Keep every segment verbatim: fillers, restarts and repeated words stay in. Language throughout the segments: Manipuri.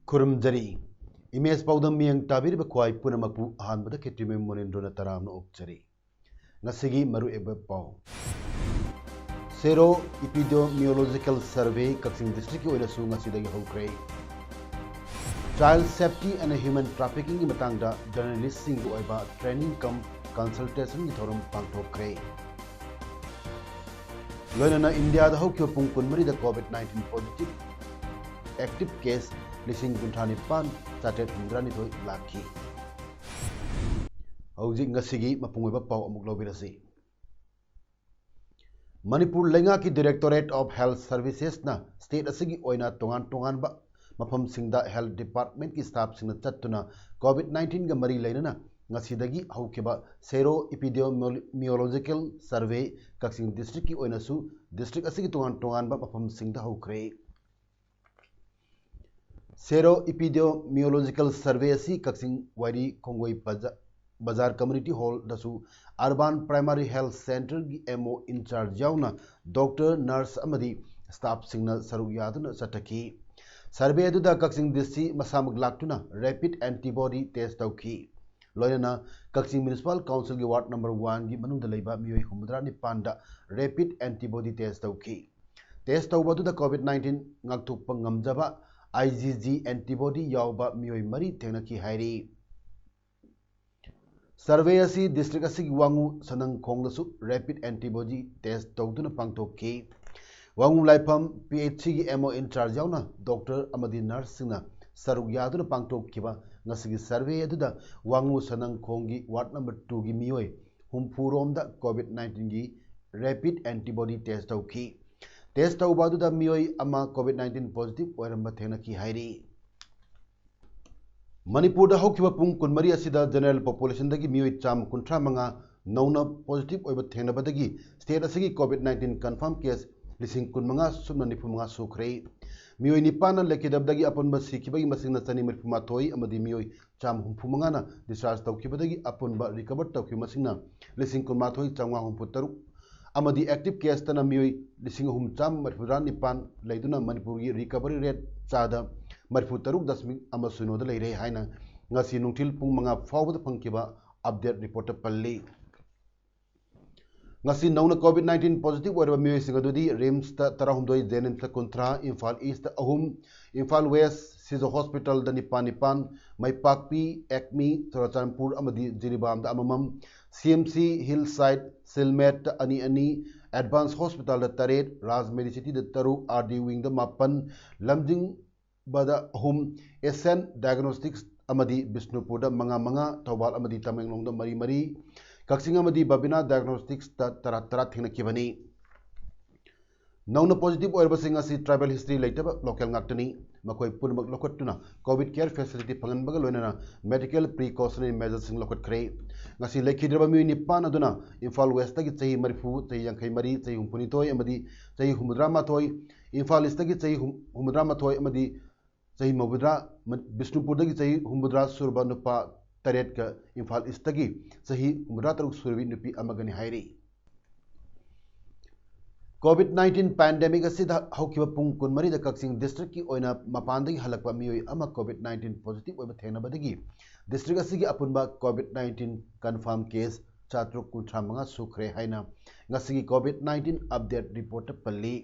ꯈꯨꯔꯨꯝꯖꯔꯤ꯫ ꯏꯃꯦꯖ ꯄꯥꯎꯗꯝ ꯃꯤꯠꯌꯦꯡ ꯇꯥꯕꯤꯔꯤꯕ ꯈ꯭ꯋꯥꯏ ꯄꯨꯝꯅꯃꯛꯄꯨ ꯑꯍꯥꯟꯕꯗ ꯈꯦꯇ꯭ꯔꯤꯃꯌꯨꯝ ꯃꯣꯅꯦꯟꯗ꯭ꯔꯣꯅ ꯇꯔꯥꯝꯅ ꯑꯣꯛꯆꯔꯤ꯫ ꯉꯁꯤꯒꯤ ꯃꯔꯨꯑꯣꯏꯕ ꯄꯥꯎ꯫ Sero Epidemiological Survey ꯀꯛꯆꯤꯡ district ꯀꯤ ꯑꯣꯏꯅꯁꯨ ꯉꯁꯤꯗꯒꯤ ꯍꯧꯈ꯭ꯔꯦ꯫ Child safety and human trafficking ꯒꯤ ꯃꯇꯥꯡꯗ journalist ꯁꯤꯡꯒꯤ ꯑꯣꯏꯕ training cum consultation ꯒꯤ ꯊꯧꯔꯝ ꯄꯥꯡꯊꯣꯛꯈ꯭ꯔꯦ꯫ ꯂꯣꯏꯅꯅ ꯏꯟꯗꯤꯌꯥꯗ ꯍꯧꯈꯤꯕ ꯄꯨꯡ ꯀꯨꯟꯃꯔꯤꯗ COVID nineteen positive active case ꯂꯤꯁꯤꯡ ꯀꯨꯟꯊ꯭ꯔꯥ ꯅꯤꯄꯥꯟ ꯆꯥꯇ꯭ꯔꯦꯠ ꯍꯨꯝꯗ꯭ꯔꯥ ꯅꯤꯊꯣꯏ ꯂꯥꯛꯈꯤ꯫ ꯍꯧꯖꯤꯛ ꯉꯁꯤꯒꯤ ꯃꯄꯨꯡ ꯑꯣꯏꯕ ꯄꯥꯎ ꯑꯃꯨꯛ ꯂꯧꯕꯤꯔꯁꯤ꯫ ꯃꯅꯤꯄꯨꯔ ꯂꯩꯉꯥꯛꯀꯤ Directorate of Health Services ꯅ state ꯑꯁꯤꯒꯤ ꯑꯣꯏꯅ ꯇꯣꯉꯥꯟ ꯇꯣꯉꯥꯟꯕ ꯃꯐꯝꯁꯤꯡꯗ health department ꯀꯤ staff ꯁꯤꯡꯅ ꯆꯠꯇꯨꯅ COVID nineteen ꯒ ꯃꯔꯤ ꯂꯩꯅꯅ ꯉꯁꯤꯗꯒꯤ ꯍꯧꯈꯤꯕ Sero Epidemiological Survey ꯀꯛꯆꯤꯡ district ꯀꯤ ꯑꯣꯏꯅꯁꯨ district ꯑꯁꯤꯒꯤ ꯇꯣꯉꯥꯟ ꯇꯣꯉꯥꯟꯕ ꯃꯐꯝꯁꯤꯡꯗ ꯍꯧꯈ꯭ꯔꯦ꯫ Sero Epidemiological Survey ꯑꯁꯤ ꯀꯛꯆꯤꯡ ꯋꯥꯏꯔꯤ ꯈꯣꯡꯒꯣꯏ ꯕꯖꯥ-, ꯕꯖꯥꯔ Community Hall ꯗꯁꯨ Urban Primary Health Centre ꯒꯤ M O in charge ꯌꯥꯎꯅ doctor, nurse ꯑꯃꯗꯤ staff ꯁꯤꯡꯅ ꯁꯔꯨꯛ ꯌꯥꯗꯨꯅ ꯆꯠꯊꯈꯤ꯫ Survey ꯑꯗꯨꯗ ꯀꯛꯆꯤꯡ D C ꯃꯁꯥꯃꯛ ꯂꯥꯛꯇꯨꯅ rapid antibody test ꯇꯧꯈꯤ꯫ ꯂꯣꯏꯅꯅ ꯀꯛꯆꯤꯡ Municipal Council ꯒꯤ ward number one ꯒꯤ ꯃꯅꯨꯡꯗ ꯂꯩꯕ ꯃꯤꯑꯣꯏ ꯍꯨꯝꯐꯨꯇꯔꯥ ꯅꯤꯄꯥꯟꯗ rapid antibody test ꯇꯧꯈꯤ꯫ Test ꯇꯧꯕ ꯑꯗꯨꯗ COVID nineteen ꯉꯥꯛꯊꯣꯛꯄ ꯉꯝꯖꯕ I G G antibody ꯌꯥꯎꯕ ꯃꯤꯑꯣꯏ ꯃꯔꯤ ꯊꯦꯡꯅꯈꯤ ꯍꯥꯏꯔꯤ꯫ Survey ꯑꯁꯤ district ꯑꯁꯤꯒꯤ ꯋꯥꯉꯨ ꯁꯅꯪꯈꯣꯡꯗꯁꯨ rapid antibody test ꯇꯧꯗꯨꯅ ꯄꯥꯡꯊꯣꯛꯈꯤ꯫ ꯋꯥꯉꯨ ꯂꯥꯏꯐꯝ P H C ꯒꯤ M O in charge ꯌꯥꯎꯅ doctor ꯑꯃꯗꯤ nurse ꯁꯤꯡꯅ ꯁꯔꯨꯛ ꯌꯥꯗꯨꯅ ꯄꯥꯡꯊꯣꯛꯈꯤꯕ ꯉꯁꯤꯒꯤ survey ꯑꯗꯨꯗ ꯋꯥꯉꯨ ꯁꯅꯪꯈꯣꯡꯒꯤ ward number two ꯒꯤ ꯃꯤꯑꯣꯏ ꯍꯨꯝꯐꯨ ꯔꯣꯝꯗ COVID nineteen ꯒꯤ rapid antibody test ꯇꯧꯈꯤ꯫ Test ꯇꯧꯕ ꯑꯗꯨꯗ ꯃꯤꯑꯣꯏ ꯑꯃ COVID nineteen positive ꯑꯣꯏꯔꯝꯕ ꯊꯦꯡꯅꯈꯤ ꯍꯥꯏꯔꯤ꯫ ꯃꯅꯤꯄꯨꯔꯗ ꯍꯧꯈꯤꯕ ꯄꯨꯡ ꯀꯨꯟꯃꯔꯤ ꯑꯁꯤꯗ general populationꯗꯒꯤ ꯃꯤꯑꯣꯏ ꯆꯥꯝꯃ ꯀꯨꯟꯊ꯭ꯔꯥ ꯃꯉꯥ ꯅꯧꯅ positive ꯑꯣꯏꯕ ꯊꯦꯡꯅꯕꯗꯒꯤ state ꯑꯁꯤꯒꯤ COVID nineteen confirm case ꯂꯤꯁꯤꯡ ꯀꯨꯟꯃꯉꯥ ꯁꯨꯞꯅ ꯅꯤꯐꯨ ꯃꯉꯥ ꯁꯨꯈ꯭ꯔꯦ꯫ ꯃꯤꯑꯣꯏ ꯅꯤꯄꯥꯟꯅ ꯂꯩꯈꯤꯗꯕꯗꯒꯤ ꯑꯄꯨꯟꯕ ꯁꯤꯈꯤꯕꯒꯤ ꯃꯁꯤꯡꯅ ꯆꯅꯤ ꯃꯔꯤꯐꯨ ꯃꯥꯊꯣꯏ ꯑꯃꯗꯤ ꯃꯤꯑꯣꯏ ꯆꯥꯝꯃ ꯍꯨꯝꯐꯨ ꯃꯉꯥꯅ discharge ꯇꯧꯈꯤꯕꯗꯒꯤ ꯑꯄꯨꯟꯕ recover ꯇꯧꯈꯤꯕ ꯃꯁꯤꯡꯅ ꯂꯤꯁꯤꯡ ꯀꯨꯟꯃꯥꯊꯣꯏ ꯆꯥꯝꯃꯉꯥ ꯍꯨꯝꯐꯨ ꯇꯔꯨꯛ ꯑꯃꯗꯤ active caseꯇꯅ ꯃꯤꯑꯣꯏ ꯂꯤꯁꯤꯡ ꯑꯍꯨꯝ ꯆꯥꯝꯃ ꯃꯔꯤꯐꯨꯇꯔꯥ ꯅꯤꯄꯥꯟ ꯂꯩꯗꯨꯅ ꯃꯅꯤꯄꯨꯔꯒꯤ recovery rate ꯆꯥꯗ ꯃꯔꯤꯐꯨ ꯇꯔꯨꯛ ꯗꯁꯃꯤꯛ ꯑꯃ ꯁꯤꯅꯣꯗ ꯂꯩꯔꯦ ꯍꯥꯏꯅ ꯉꯁꯤ ꯅꯨꯡꯊꯤꯜ ꯄꯨꯡ ꯃꯉꯥ ꯐꯥꯎꯕꯗ ꯐꯪꯈꯤꯕ update reportꯇ ꯄꯜꯂꯤ꯫ ꯉꯁꯤ ꯅꯧꯅ COVID nineteen positive ꯑꯣꯏꯔꯕ ꯃꯤꯑꯣꯏꯁꯤꯡ ꯑꯗꯨꯗꯤ RIMSꯇ ꯇꯔꯥꯍꯨꯝꯗꯣꯏ, JNIMSꯇ ꯀꯨꯟꯊ꯭ꯔꯥ, ꯏꯝꯐꯥꯜ Eastꯇ ꯑꯍꯨꯝ, ꯏꯝꯐꯥꯜ West Civil Hospitalꯗ ꯅꯤꯄꯥꯟ ꯅꯤꯄꯥꯟ, ꯃꯩꯄꯥꯛꯄꯤ, ꯑꯦꯛꯃꯤ, ꯆꯨꯔꯥꯆꯥꯟꯄꯨꯔ ꯑꯃꯗꯤ ꯖꯤꯔꯤꯕꯥꯝꯗ ꯑꯃꯃꯝ, CMC Hillside, CILMATꯇ ꯑꯅꯤ ꯑꯅꯤ, Advance Hospitalꯗ ꯇꯔꯦꯠ, Raj Medicityꯗ ꯇꯔꯨꯛ, RD Wingꯗ ꯃꯥꯄꯟ, ꯂꯝꯖꯤꯡꯕꯗ ꯑꯍꯨꯝ, Asian Diagnostics ꯑꯃꯗꯤ ꯕꯤꯁꯅꯨꯄꯨꯔꯗ ꯃꯉꯥ ꯃꯉꯥ, ꯊꯧꯕꯥꯜ ꯑꯃꯗꯤ ꯇꯃꯦꯡꯂꯣꯡꯗ ꯃꯔꯤ ꯃꯔꯤ, ꯀꯛꯆꯤꯡ ꯑꯃꯗꯤ ꯕꯕꯤꯅꯥ Diagnosticsꯇ ꯇꯔꯥ ꯇꯔꯥ ꯊꯦꯡꯅꯈꯤꯕꯅꯤ꯫ ꯅꯧꯅ positive ꯑꯣꯏꯔꯕꯁꯤꯡ ꯑꯁꯤ tribal history ꯂꯩꯇꯕ local ꯉꯥꯛꯇꯅꯤ꯫ ꯃꯈꯣꯏ ꯄꯨꯝꯅꯃꯛ ꯂꯧꯈꯠꯇꯨꯅ COVID care facility ꯐꯪꯍꯟꯕꯒ ꯂꯣꯏꯅꯅ medical precautionary measuresꯁꯤꯡ ꯂꯧꯈꯠꯈ꯭ꯔꯦ꯫ ꯉꯁꯤ ꯂꯩꯈꯤꯗ꯭ꯔꯕ ꯃꯤꯑꯣꯏ ꯅꯤꯄꯥꯟ ꯑꯗꯨꯅ ꯏꯝꯐꯥꯜ Westꯇꯒꯤ ꯆꯍꯤ ꯃꯔꯤꯐꯨ, ꯆꯍꯤ ꯌꯥꯡꯈꯩ ꯃꯔꯤ, ꯆꯍꯤ ꯍꯨꯝꯐꯨꯅꯤꯊꯣꯏ ꯑꯃꯗꯤ ꯆꯍꯤ ꯍꯨꯝꯐꯨꯇꯔꯥ ꯃꯥꯊꯣꯏ, ꯏꯝꯐꯥꯜ Eastꯇꯒꯤ ꯆꯍꯤ ꯍꯨꯝ-, ꯍꯨꯝꯐꯨꯇꯔꯥ ꯃꯥꯊꯣꯏ ꯑꯃꯗꯤ ꯆꯍꯤ ꯃꯧꯗ꯭ꯔꯥ, ꯃ-, ꯕꯤꯁꯅꯨꯄꯨꯔꯗꯒꯤ ꯆꯍꯤ ꯍꯨꯝꯐꯨꯇꯔꯥ ꯁꯨꯔꯕ ꯅꯨꯄꯥ ꯇꯔꯦꯠꯀ ꯏꯝꯐꯥꯜ Eastꯇꯒꯤ ꯆꯍꯤ ꯍꯨꯝꯐꯨꯇꯔꯥ ꯇꯔꯨꯛ ꯁꯨꯔꯕꯤ ꯅꯨꯄꯤ ꯑꯃꯒꯅꯤ ꯍꯥꯏꯔꯤ꯫ COVID nineteen pandemic ꯑꯁꯤꯗ ꯍꯧꯈꯤꯕ ꯄꯨꯡ ꯀꯨꯟꯃꯔꯤꯗ ꯀꯛꯆꯤꯡ districtꯀꯤ ꯑꯣꯏꯅ ꯃꯄꯥꯟꯗꯒꯤ ꯍꯜꯂꯛꯄ ꯃꯤꯑꯣꯏ ꯑꯃ COVID nineteen positive ꯑꯣꯏꯕ ꯊꯦꯡꯅꯕꯗꯒꯤ district ꯑꯁꯤꯒꯤ ꯑꯄꯨꯟꯕ COVID nineteen confirm case ꯆꯥꯇ꯭ꯔꯨꯛ ꯀꯨꯟꯊ꯭ꯔꯥ ꯃꯉꯥ ꯁꯨꯈ꯭ꯔꯦ ꯍꯥꯏꯅ ꯉꯁꯤꯒꯤ COVID nineteen update reportꯇ ꯄꯜꯂꯤ꯫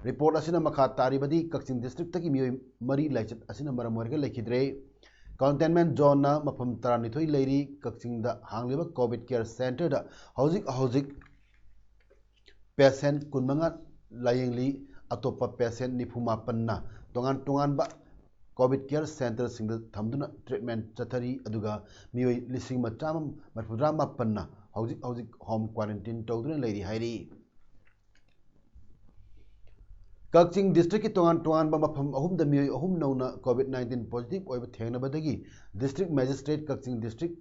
Report ꯑꯁꯤꯅ ꯃꯈꯥ ꯇꯥꯔꯤꯕꯗꯤ ꯀꯛꯆꯤꯡ districtꯇꯒꯤ ꯃꯤꯑꯣꯏ ꯃꯔꯤ ꯂꯥꯏꯆꯠ ꯑꯁꯤꯅ ꯃꯔꯝ ꯑꯣꯏꯔꯒ ꯂꯩꯈꯤꯗ꯭ꯔꯦ꯫ Containment zoneꯅ ꯃꯐꯝ ꯇꯔꯥꯅꯤꯊꯣꯏ ꯂꯩꯔꯤ꯫ ꯀꯛꯆꯤꯡꯗ ꯍꯥꯡꯂꯤꯕ COVID care centreꯗ ꯍꯧꯖꯤꯛ ꯍꯧꯖꯤꯛ patient ꯀꯨꯟꯃꯉꯥ ꯂꯥꯌꯦꯡꯂꯤ꯫ ꯑꯇꯣꯞꯄ patient ꯅꯤꯐꯨ ꯃꯥꯄꯟꯅ ꯇꯣꯉꯥꯟ ꯇꯣꯉꯥꯟꯕ COVID care centreꯁꯤꯡꯗ ꯊꯝꯗꯨꯅ treatment ꯆꯠꯊꯔꯤ꯫ ꯑꯗꯨꯒ ꯃꯤꯑꯣꯏ ꯂꯤꯁꯤꯡ ꯑꯃ ꯆꯥꯝꯃ ꯃꯔꯤꯐꯨꯇꯔꯥ ꯃꯥꯄꯟꯅ ꯍꯧꯖꯤꯛ ꯍꯧꯖꯤꯛ home quarantine ꯇꯧꯗꯨꯅ ꯂꯩꯔꯤ ꯍꯥꯏꯔꯤ꯫ ꯀꯛꯆꯤꯡ ꯗꯤꯁꯇ꯭ꯔꯤꯛꯀꯤ ꯇꯣꯉꯥꯟ ꯇꯣꯉꯥꯟꯕ ꯃꯐꯝ ꯑꯍꯨꯝꯗ ꯃꯤꯑꯣꯏ ꯑꯍꯨꯝ ꯅꯧꯅ ꯀꯣꯚꯤꯗ ꯅꯥꯏꯟꯇꯤꯟ ꯄꯣꯖꯤꯇꯤꯚ ꯑꯣꯏꯕ ꯊꯦꯡꯅꯕꯗꯒꯤ ꯗꯤꯁꯇ꯭ꯔꯤꯛ ꯃꯦꯖꯤꯁꯇ꯭ꯔꯦꯠ ꯀꯛꯆꯤꯡ ꯗꯤꯁꯇ꯭ꯔꯤꯛ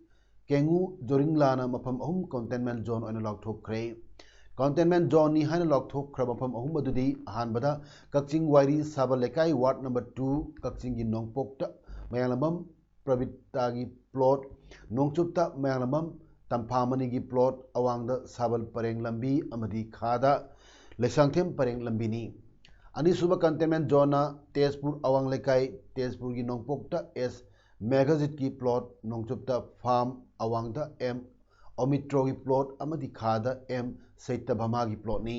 ꯀꯦꯡꯉꯨ ꯖꯣꯔꯤꯡꯂꯥꯅ ꯃꯐꯝ ꯑꯍꯨꯝ ꯀꯟꯇꯦꯟꯃꯦꯟ ꯖꯣꯟ ꯑꯣꯏꯅ ꯂꯥꯎꯊꯣꯛꯈ꯭ꯔꯦ꯫ ꯀꯟꯇꯦꯟꯃꯦꯟ ꯖꯣꯟꯅꯤ ꯍꯥꯏꯅ ꯂꯥꯎꯊꯣꯛꯈ꯭ꯔꯕ ꯃꯐꯝ ꯑꯍꯨꯝ ꯑꯗꯨꯗꯤ ꯑꯍꯥꯟꯕꯗ ꯀꯛꯆꯤꯡ ꯋꯥꯏꯔꯤ ꯁꯥꯕꯜ ꯂꯩꯀꯥꯏ ꯋꯥꯔꯗ ꯅꯝꯕꯔ ꯇꯨ, ꯀꯛꯆꯤꯡꯒꯤ ꯅꯣꯡꯄꯣꯛꯇ ꯃꯌꯥꯡꯂꯝꯕꯝ ꯄ꯭ꯔꯕꯤꯇꯥꯒꯤ ꯄ꯭ꯂꯣꯠ, ꯅꯣꯡꯆꯨꯞꯇ ꯃꯌꯥꯡꯂꯝꯕꯝ ꯇꯝꯐꯥꯃꯅꯤꯒꯤ ꯄ꯭ꯂꯣꯠ, ꯑꯋꯥꯡꯗ ꯁꯥꯕꯜ ꯄꯔꯦꯡ ꯂꯝꯕꯤ ꯑꯃꯗꯤ ꯈꯥꯗ ꯂꯩꯁꯥꯡꯊꯦꯝ ꯄꯔꯦꯡ ꯂꯝꯕꯤꯅꯤ꯫ ꯑꯅꯤꯁꯨꯕ ꯀꯟꯇꯦꯟꯃꯦꯟ ꯖꯣꯟꯅ ꯇꯦꯖꯄꯨꯔ ꯑꯋꯥꯡ ꯂꯩꯀꯥꯏ, ꯇꯦꯖꯄꯨꯔꯒꯤ ꯅꯣꯡꯄꯣꯛꯇ ꯑꯦꯁ ꯃꯦꯘꯖꯤꯠꯀꯤ ꯄ꯭ꯂꯣꯠ, ꯅꯣꯡꯆꯨꯞꯇ ꯐꯥꯝ, ꯑꯋꯥꯡꯗ ꯑꯦꯝ ꯑꯣꯃꯤꯇ꯭ꯔꯣꯒꯤ ꯄ꯭ꯂꯣꯠ ꯑꯃꯗꯤ ꯈꯥꯗ ꯑꯦꯝ ꯁꯩꯇꯚꯃꯥꯒꯤ ꯄ꯭ꯂꯣꯠꯅꯤ꯫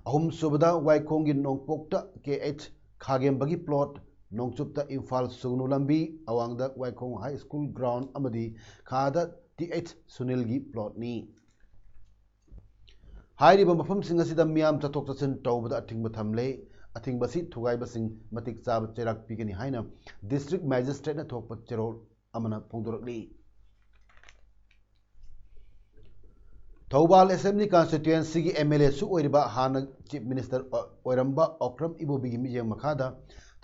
ꯑꯍꯨꯝꯁꯨꯕꯗ ꯋꯥꯏꯈꯣꯡꯒꯤ ꯅꯣꯡꯄꯣꯛꯇ ꯀꯦ ꯑꯩꯆ ꯈꯥꯒꯦꯝꯕꯒꯤ ꯄ꯭ꯂꯣꯠ, ꯅꯣꯡꯆꯨꯞꯇ ꯏꯝꯐꯥꯜ ꯁꯨꯒꯅꯨ ꯂꯝꯕꯤ, ꯑꯋꯥꯡꯗ ꯋꯥꯏꯈꯣꯡ ꯍꯥꯏ ꯁ꯭ꯀꯨꯜ ꯒ꯭ꯔꯥꯎꯟ ꯑꯃꯗꯤ ꯈꯥꯗ ꯇꯤ ꯑꯩꯆ ꯁꯨꯅꯤꯜꯒꯤ ꯄ꯭ꯂꯣꯠꯅꯤ꯫ ꯍꯥꯏꯔꯤꯕ ꯃꯐꯝꯁꯤꯡ ꯑꯁꯤꯗ ꯃꯤꯌꯥꯝ ꯆꯠꯊꯣꯛ ꯆꯠꯁꯤꯟ ꯇꯧꯕꯗ ꯑꯊꯤꯡꯕ ꯊꯝꯂꯦ꯫ ꯑꯊꯤꯡꯕ ꯑꯁꯤ ꯊꯨꯒꯥꯏꯕꯁꯤꯡ ꯃꯇꯤꯛ ꯆꯥꯕ ꯆꯩꯔꯥꯛ ꯄꯤꯒꯅꯤ ꯍꯥꯏꯅ ꯗꯤꯁꯇ꯭ꯔꯤꯛ ꯃꯦꯖꯤꯁꯇ꯭ꯔꯦꯠꯅ ꯊꯣꯛꯄ ꯆꯦꯔꯣꯜ ꯑꯃꯅ ꯐꯣꯡꯗꯣꯔꯛꯂꯤ꯫ ꯊꯧꯕꯥꯜ ꯑꯦꯁꯦꯝꯕ꯭ꯂꯤ ꯀꯟꯁꯇꯤꯇ꯭ꯋꯦꯟꯁꯤꯒꯤ ꯑꯦꯝ ꯑꯦꯜ ꯑꯦꯁꯨ ꯑꯣꯏꯔꯤꯕ ꯍꯥꯟꯅ ꯆꯤꯐ ꯃꯤꯅꯤꯁꯇꯔ ꯑꯣꯏꯔꯝꯕ ꯑꯣꯀ꯭ꯔꯝ ꯏꯕꯣꯕꯤꯒꯤ ꯃꯤꯠꯌꯦꯡ ꯃꯈꯥꯗ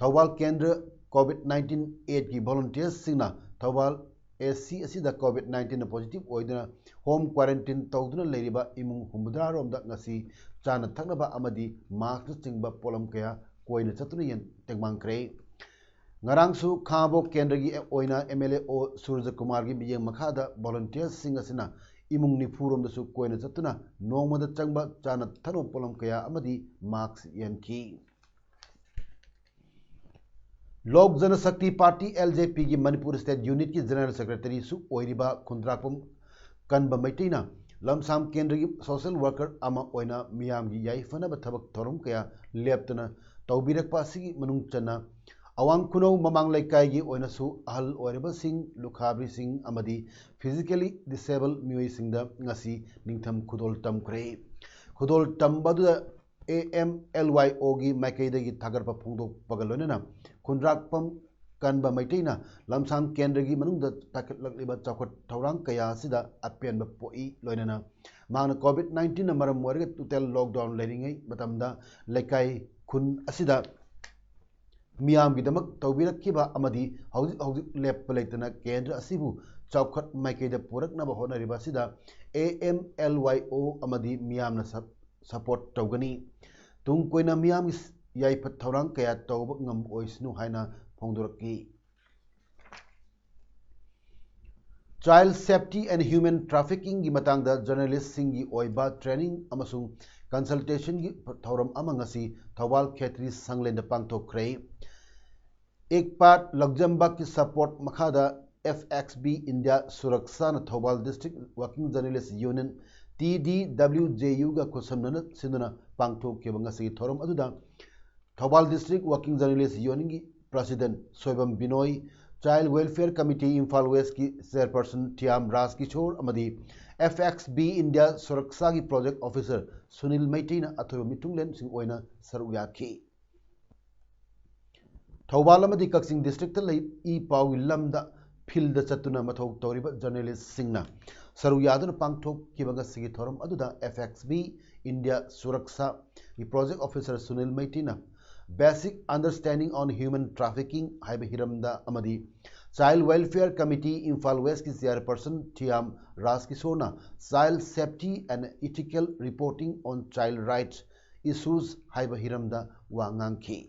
ꯊꯧꯕꯥꯜ ꯀꯦꯟꯗ꯭ꯔ ꯀꯣꯚꯤꯗ ꯅꯥꯏꯟꯇꯤꯟ ꯑꯦꯠꯀꯤ ꯚꯣꯂꯨꯟꯇꯤꯌꯔꯁꯤꯡꯅ ꯊꯧꯕꯥꯜ ꯑꯦ ꯁꯤ ꯑꯁꯤꯗ ꯀꯣꯚꯤꯗ ꯅꯥꯏꯟꯇꯤꯟꯅ ꯄꯣꯖꯤꯇꯤꯚ ꯑꯣꯏꯗꯨꯅ ꯍꯣꯝ ꯀ꯭ꯋꯥꯔꯦꯟꯇꯤꯟ ꯇꯧꯗꯨꯅ ꯂꯩꯔꯤꯕ ꯏꯃꯨꯡ ꯍꯨꯝꯐꯨꯇꯔꯥ ꯔꯣꯝꯗ ꯉꯁꯤ ꯆꯥꯅ ꯊꯛꯅꯕ ꯑꯃꯗꯤ ꯃꯥꯁꯛꯅꯆꯤꯡꯕ ꯄꯣꯠꯂꯝ ꯀꯌꯥ ꯀꯣꯏꯅ ꯆꯠꯇꯨꯅ ꯌꯦꯟ ꯇꯦꯡꯕꯥꯡꯈ꯭ꯔꯦ꯫ ꯉꯔꯥꯡꯁꯨ ꯈꯥꯉꯕꯣꯛ ꯀꯦꯟꯗ꯭ꯔꯒꯤ ꯑꯣꯏꯅ ꯑꯦꯝ ꯑꯦꯜ ꯑꯦ ꯑꯣ ꯁꯨꯔꯖꯀꯨꯃꯥꯔꯒꯤ ꯃꯤꯠꯌꯦꯡ ꯃꯈꯥꯗ ꯚꯣꯂꯨꯟꯇꯤꯌꯔꯁꯤꯡ ꯑꯁꯤꯅ ꯏꯃꯨꯡ ꯅꯤꯐꯨ ꯔꯣꯝꯗꯁꯨ ꯀꯣꯏꯅ ꯆꯠꯇꯨꯅ ꯅꯣꯡꯃꯗ ꯆꯪꯕ ꯆꯥꯅ ꯊꯛꯅꯕ ꯄꯣꯠꯂꯝ ꯀꯌꯥ ꯑꯃꯗꯤ ꯃꯥꯁꯛ ꯌꯦꯟꯈꯤ꯫ ꯂꯣꯛ ꯖꯅꯁꯛꯇꯤ ꯄꯥꯔꯇꯤ, ꯑꯦꯜ ꯖꯦ ꯄꯤꯒꯤ ꯃꯅꯤꯄꯨꯔ ꯁ꯭ꯇꯦꯠ ꯌꯨꯅꯤꯠꯀꯤ ꯖꯦꯅꯔꯦꯜ ꯁꯦꯀ꯭ꯔꯦꯇꯔꯤꯁꯨ ꯑꯣꯏꯔꯤꯕ ꯈꯨꯟꯗ꯭ꯔꯥꯛꯄꯝ ꯀꯟꯕ ꯃꯩꯇꯩꯅ ꯂꯝꯁꯥꯝ ꯀꯦꯟꯗ꯭ꯔꯒꯤ ꯁꯣꯁꯦꯜ ꯋꯥꯔꯀꯔ ꯑꯃ ꯑꯣꯏꯅ ꯃꯤꯌꯥꯝꯒꯤ ꯌꯥꯏꯐꯅꯕ ꯊꯕꯛ ꯊꯧꯔꯝ ꯀꯌꯥ ꯂꯦꯞꯇꯅ ꯇꯧꯕꯤꯔꯛꯄ ꯑꯁꯤꯒꯤ ꯃꯅꯨꯡ ꯆꯟꯅ ꯑꯋꯥꯡ ꯈꯨꯅꯧ ꯃꯃꯥꯡ ꯂꯩꯀꯥꯏꯒꯤ ꯑꯣꯏꯅꯁꯨ ꯑꯍꯜ ꯑꯣꯏꯔꯕꯁꯤꯡ, ꯂꯨꯈꯥꯕꯤꯁꯤꯡ ꯑꯃꯗꯤ ꯐꯤꯖꯤꯀꯦꯂꯤ ꯗꯤꯁꯦꯕꯜ ꯃꯤꯑꯣꯏꯁꯤꯡꯗ ꯉꯁꯤ ꯅꯤꯡꯊꯝ ꯈꯨꯗꯣꯜ ꯇꯝꯈ꯭ꯔꯦ꯫ ꯈꯨꯗꯣꯜ ꯇꯝꯕ ꯑꯗꯨꯗ ꯑꯦ ꯑꯦꯝ ꯑꯦꯜ ꯋꯥꯏ ꯑꯣꯒꯤ ꯃꯥꯏꯀꯩꯗꯒꯤ ꯊꯥꯒꯠꯄ ꯐꯣꯡꯗꯣꯛꯄꯒ ꯂꯣꯏꯅꯅ ꯈꯨꯟꯗ꯭ꯔꯥꯛꯄꯝ ꯀꯟꯕ ꯃꯩꯇꯩꯅ ꯂꯝꯁꯥꯡ ꯀꯦꯟꯗ꯭ꯔꯒꯤ ꯃꯅꯨꯡꯗ ꯄꯥꯏꯈꯠꯂꯛꯂꯤꯕ ꯆꯥꯎꯈꯠ ꯊꯧꯔꯥꯡ ꯀꯌꯥ ꯑꯁꯤꯗ ꯑꯄꯦꯟꯕ ꯄꯣꯛꯏ꯫ ꯂꯣꯏꯅꯅ ꯃꯍꯥꯛꯅ ꯀꯣꯚꯤꯗ ꯅꯥꯏꯟꯇꯤꯟꯅ ꯃꯔꯝ ꯑꯣꯏꯔꯒ ꯇꯣꯇꯦꯜ ꯂꯣꯛꯗꯥꯎꯟ ꯂꯩꯔꯤꯉꯩ ꯃꯇꯝꯗ ꯂꯩꯀꯥꯏ ꯈꯨꯟ ꯑꯁꯤꯗ ꯃꯤꯌꯥꯝꯒꯤꯗꯃꯛ ꯇꯧꯕꯤꯔꯛꯈꯤꯕ ꯑꯃꯗꯤ ꯍꯧꯖꯤꯛ ꯍꯧꯖꯤꯛ ꯂꯦꯞꯄ ꯂꯩꯇꯅ ꯀꯦꯟꯗ꯭ꯔ ꯑꯁꯤꯕꯨ ꯆꯥꯎꯈꯠ ꯃꯥꯏꯀꯩꯗ ꯄꯨꯔꯛꯅꯕ ꯍꯣꯠꯅꯔꯤꯕ ꯑꯁꯤꯗ A M L Y O ꯑꯃꯗꯤ ꯃꯤꯌꯥꯝꯅ ꯁꯞ-, ꯁꯄꯣꯔꯠ ꯇꯧꯒꯅꯤ꯫ ꯇꯨꯡ ꯀꯣꯏꯅ ꯃꯤꯌꯥꯝꯒꯤ ꯌꯥꯏꯐ ꯊꯧꯔꯥꯡ ꯀꯌꯥ ꯇꯧꯕ ꯉꯝꯕ ꯑꯣꯏꯁꯅꯨ ꯍꯥꯏꯅ ꯐꯣꯡꯗꯣꯔꯛꯈꯤ꯫ Child safety and human trafficking ꯒꯤ ꯃꯇꯥꯡꯗ ꯖꯔꯅꯦꯂꯤꯁꯁꯤꯡꯒꯤ ꯑꯣꯏꯕ ꯇ꯭ꯔꯦꯅꯤꯡ ꯑꯃꯁꯨꯡ ꯀꯟꯁꯜꯇꯦꯁꯟꯒꯤ ꯊꯧꯔꯝ ꯑꯃ ꯉꯁꯤ ꯊꯧꯕꯥꯜ ꯈꯦꯇ꯭ꯔꯤ ꯁꯪꯂꯦꯟꯗ ꯄꯥꯡꯊꯣꯛꯈ꯭ꯔꯦ꯫ ꯏꯛꯄꯥꯠ ꯂꯛꯖꯝꯕꯥꯒꯀꯤ ꯁꯄꯣꯔꯠ ꯃꯈꯥꯗ F X B India Suraksha ꯅ Thoubal District Working Journalist Union, T D W J U ꯒ ꯈꯨꯠꯁꯝꯅꯅ ꯁꯤꯟꯗꯨꯅ ꯄꯥꯡꯊꯣꯛꯈꯤꯕ ꯉꯁꯤꯒꯤ ꯊꯧꯔꯝ ꯑꯗꯨꯗ Thoubal District Working Journalist Union ꯒꯤ President Soibam ꯕꯤꯅꯣꯏ, Child Welfare Committee Imphal West ꯀꯤ Chairperson ꯊꯤꯌꯥꯝ ꯔꯥꯖ ꯀꯤꯁꯣꯔ ꯑꯃꯗꯤ F X B India Suraksha ꯒꯤ Project Officer ꯁꯨꯅꯤꯜ ꯃꯩꯇꯩꯅ ꯑꯊꯣꯏꯕ ꯃꯤꯊꯨꯡꯂꯦꯟꯁꯤꯡ ꯑꯣꯏꯅ ꯁꯔꯨꯛ ꯌꯥꯈꯤ꯫ ꯊꯧꯕꯥꯜ ꯑꯃꯗꯤ ꯀꯛꯆꯤꯡ district ꯇ ꯂꯩ ꯏ ꯄꯥꯎꯒꯤ ꯂꯝꯗ field ꯗ ꯆꯠꯇꯨꯅ ꯃꯊꯧ ꯇꯧꯔꯤꯕ ꯖꯔꯅꯦꯂꯤꯁꯁꯤꯡꯅ ꯁꯔꯨꯛ ꯌꯥꯗꯨꯅ ꯄꯥꯡꯊꯣꯛꯈꯤꯕ ꯉꯁꯤꯒꯤ ꯊꯧꯔꯝ ꯑꯗꯨꯗ F X B India Suraksha ꯒꯤ Project Officer Sunil ꯃꯩꯇꯤꯅ Basic Understanding on Human Trafficking ꯍꯥꯏꯕ ꯍꯤꯔꯝꯗ ꯑꯃꯗꯤ Child Welfare Committee Imphal West ꯀꯤ Chairperson Thiyam Raj ꯀꯤꯁꯣꯔꯅ Child Safety and Ethical Reporting on Child Rights Issues ꯍꯥꯏꯕ ꯍꯤꯔꯝꯗ ꯋꯥ ꯉꯥꯡꯈꯤ꯫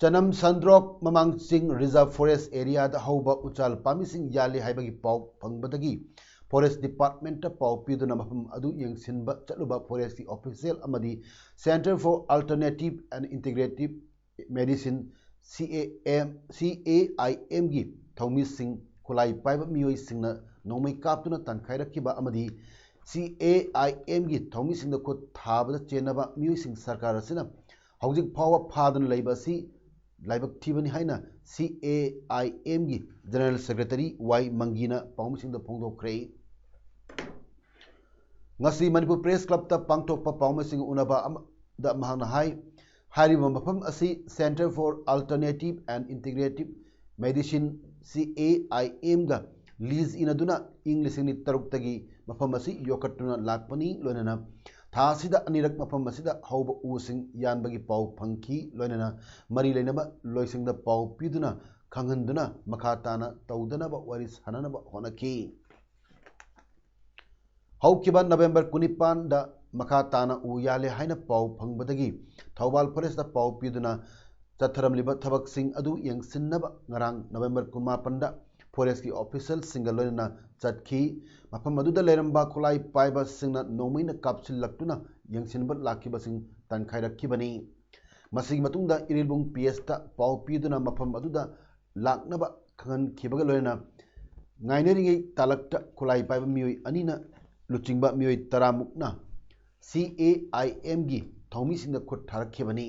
ꯆꯅꯝ ꯁꯟꯗ꯭ꯔꯣꯛ ꯃꯃꯥꯡ ꯆꯤꯡ Reserve Forest area ꯗ ꯍꯧꯕ ꯎꯆꯥꯜ ꯄꯥꯝꯕꯤꯁꯤꯡ ꯌꯥꯜꯂꯤ ꯍꯥꯏꯕꯒꯤ ꯄꯥꯎ ꯐꯪꯕꯗꯒꯤ Forest Department ꯇ ꯄꯥꯎ ꯄꯤꯗꯨꯅ ꯃꯐꯝ ꯑꯗꯨ ꯌꯦꯡꯁꯤꯟꯕ ꯆꯠꯂꯨꯕ Forest ꯀꯤ official ꯑꯃꯗꯤ Center for Alternative and Integrative Medicine, C A M, C A I M ꯒꯤ ꯊꯧꯃꯤꯁꯤꯡ, ꯈꯨꯠꯂꯥꯏ ꯄꯥꯏꯕ ꯃꯤꯑꯣꯏꯁꯤꯡꯅ ꯅꯣꯡꯃꯩ ꯀꯥꯞꯇꯨꯅ ꯇꯥꯟꯈꯥꯏꯔꯛꯈꯤꯕ ꯑꯃꯗꯤ C A I M ꯒꯤ ꯊꯧꯃꯤꯁꯤꯡꯗ ꯈꯨꯠ ꯊꯥꯕꯗ ꯆꯦꯟꯅꯕ ꯃꯤꯑꯣꯏꯁꯤꯡ ꯁꯔꯀꯥꯔ ꯑꯁꯤꯅ ꯍꯧꯖꯤꯛ ꯐꯥꯎꯕ ꯐꯥꯗꯨꯅ ꯂꯩꯕ ꯑꯁꯤ ꯂꯥꯏꯕꯛ ꯊꯤꯕꯅꯤ ꯍꯥꯏꯅ C A I M ꯒꯤ General Secretary ꯋꯥꯏ ꯃꯪꯒꯤꯅ ꯄꯥꯎꯃꯤꯁꯤꯡꯗ ꯐꯣꯡꯗꯣꯛꯈ꯭ꯔꯦ꯫ ꯉꯁꯤ ꯃꯅꯤꯄꯨꯔ Press Club ꯇ ꯄꯥꯡꯊꯣꯛꯄ ꯄꯥꯎꯃꯤꯁꯤꯡꯒ ꯎꯅꯕ ꯑꯃꯗ ꯃꯍꯥꯛꯅ ꯍꯥꯏ, ꯍꯥꯏꯔꯤꯕ ꯃꯐꯝ ꯑꯁꯤ Center for Alternative and Integrative Medicine, C A I M ꯒ lease ꯏꯅꯗꯨꯅ ꯏꯪ ꯂꯤꯁꯤꯡ ꯑꯅꯤ ꯇꯔꯨꯛꯇꯒꯤ ꯃꯐꯝ ꯑꯁꯤ ꯌꯣꯛꯈꯠꯇꯨꯅ ꯂꯥꯛꯄꯅꯤ꯫ ꯂꯣꯏꯅꯅ ꯊꯥ ꯑꯁꯤꯗ ꯑꯅꯤꯔꯛ ꯃꯐꯝ ꯑꯁꯤꯗ ꯍꯧꯕ ꯎꯁꯤꯡ ꯌꯥꯟꯕꯒꯤ ꯄꯥꯎ ꯐꯪꯈꯤ꯫ ꯂꯣꯏꯅꯅ ꯃꯔꯤ ꯂꯩꯅꯕ ꯂꯣꯏꯁꯪꯗ ꯄꯥꯎ ꯄꯤꯗꯨꯅ ꯈꯪꯍꯟꯗꯨꯅ ꯃꯈꯥ ꯇꯥꯅ ꯇꯧꯗꯅꯕ ꯋꯥꯔꯤ ꯁꯥꯟꯅꯅꯕ ꯍꯣꯠꯅꯈꯤ꯫ ꯍꯧꯈꯤꯕ ꯅꯕꯦꯝꯕꯔ ꯀꯨꯟꯅꯤꯄꯥꯟꯗ ꯃꯈꯥ ꯇꯥꯅ ꯎ ꯌꯥꯜꯂꯦ ꯍꯥꯏꯅ ꯄꯥꯎ ꯐꯪꯕꯗꯒꯤ ꯊꯧꯕꯥꯜ ꯐꯣꯔꯦꯁꯇ ꯄꯥꯎ ꯄꯤꯗꯨꯅ ꯆꯠꯊꯔꯝꯂꯤꯕ ꯊꯕꯛꯁꯤꯡ ꯑꯗꯨ ꯌꯦꯡꯁꯤꯟꯅꯕ ꯉꯔꯥꯡ ꯅꯕꯦꯝꯕꯔ ꯀꯨꯟꯃꯥꯄꯟꯗ ꯐꯣꯔꯦꯁꯀꯤ ꯑꯣꯐꯤꯁꯤꯌꯦꯜꯁꯤꯡꯒ ꯂꯣꯏꯅꯅ ꯆꯠꯈꯤ꯫ ꯃꯐꯝ ꯑꯗꯨꯗ ꯂꯩꯔꯝꯕ ꯈꯨꯠꯂꯥꯏ ꯄꯥꯏꯕꯁꯤꯡꯅ ꯅꯣꯡꯃꯩꯅ ꯀꯥꯞꯁꯤꯜꯂꯛꯇꯨꯅ ꯌꯦꯡꯁꯤꯟꯕ ꯂꯥꯛꯈꯤꯕꯁꯤꯡ ꯇꯥꯟꯈꯥꯏꯔꯛꯈꯤꯕꯅꯤ꯫ ꯃꯁꯤꯒꯤ ꯃꯇꯨꯡꯗ ꯏꯔꯤꯜꯕꯨꯡ ꯄꯤ ꯑꯦꯁꯇ ꯄꯥꯎ ꯄꯤꯗꯨꯅ ꯃꯐꯝ ꯑꯗꯨꯗ ꯂꯥꯛꯅꯕ ꯈꯪꯍꯟꯈꯤꯕꯒ ꯂꯣꯏꯅꯅ ꯉꯥꯏꯅꯔꯤꯉꯩ ꯇꯥꯂꯛꯇ ꯈꯨꯠꯂꯥꯏ ꯄꯥꯏꯕ ꯃꯤꯑꯣꯏ ꯑꯅꯤꯅ ꯂꯨꯆꯤꯡꯕ ꯃꯤꯑꯣꯏ ꯇꯔꯥꯃꯨꯛꯅ ꯁꯤ ꯑꯦ ꯑꯥꯏ ꯑꯦꯝꯒꯤ ꯊꯧꯃꯤꯁꯤꯡꯗ ꯈꯨꯠ ꯊꯥꯔꯛꯈꯤꯕꯅꯤ꯫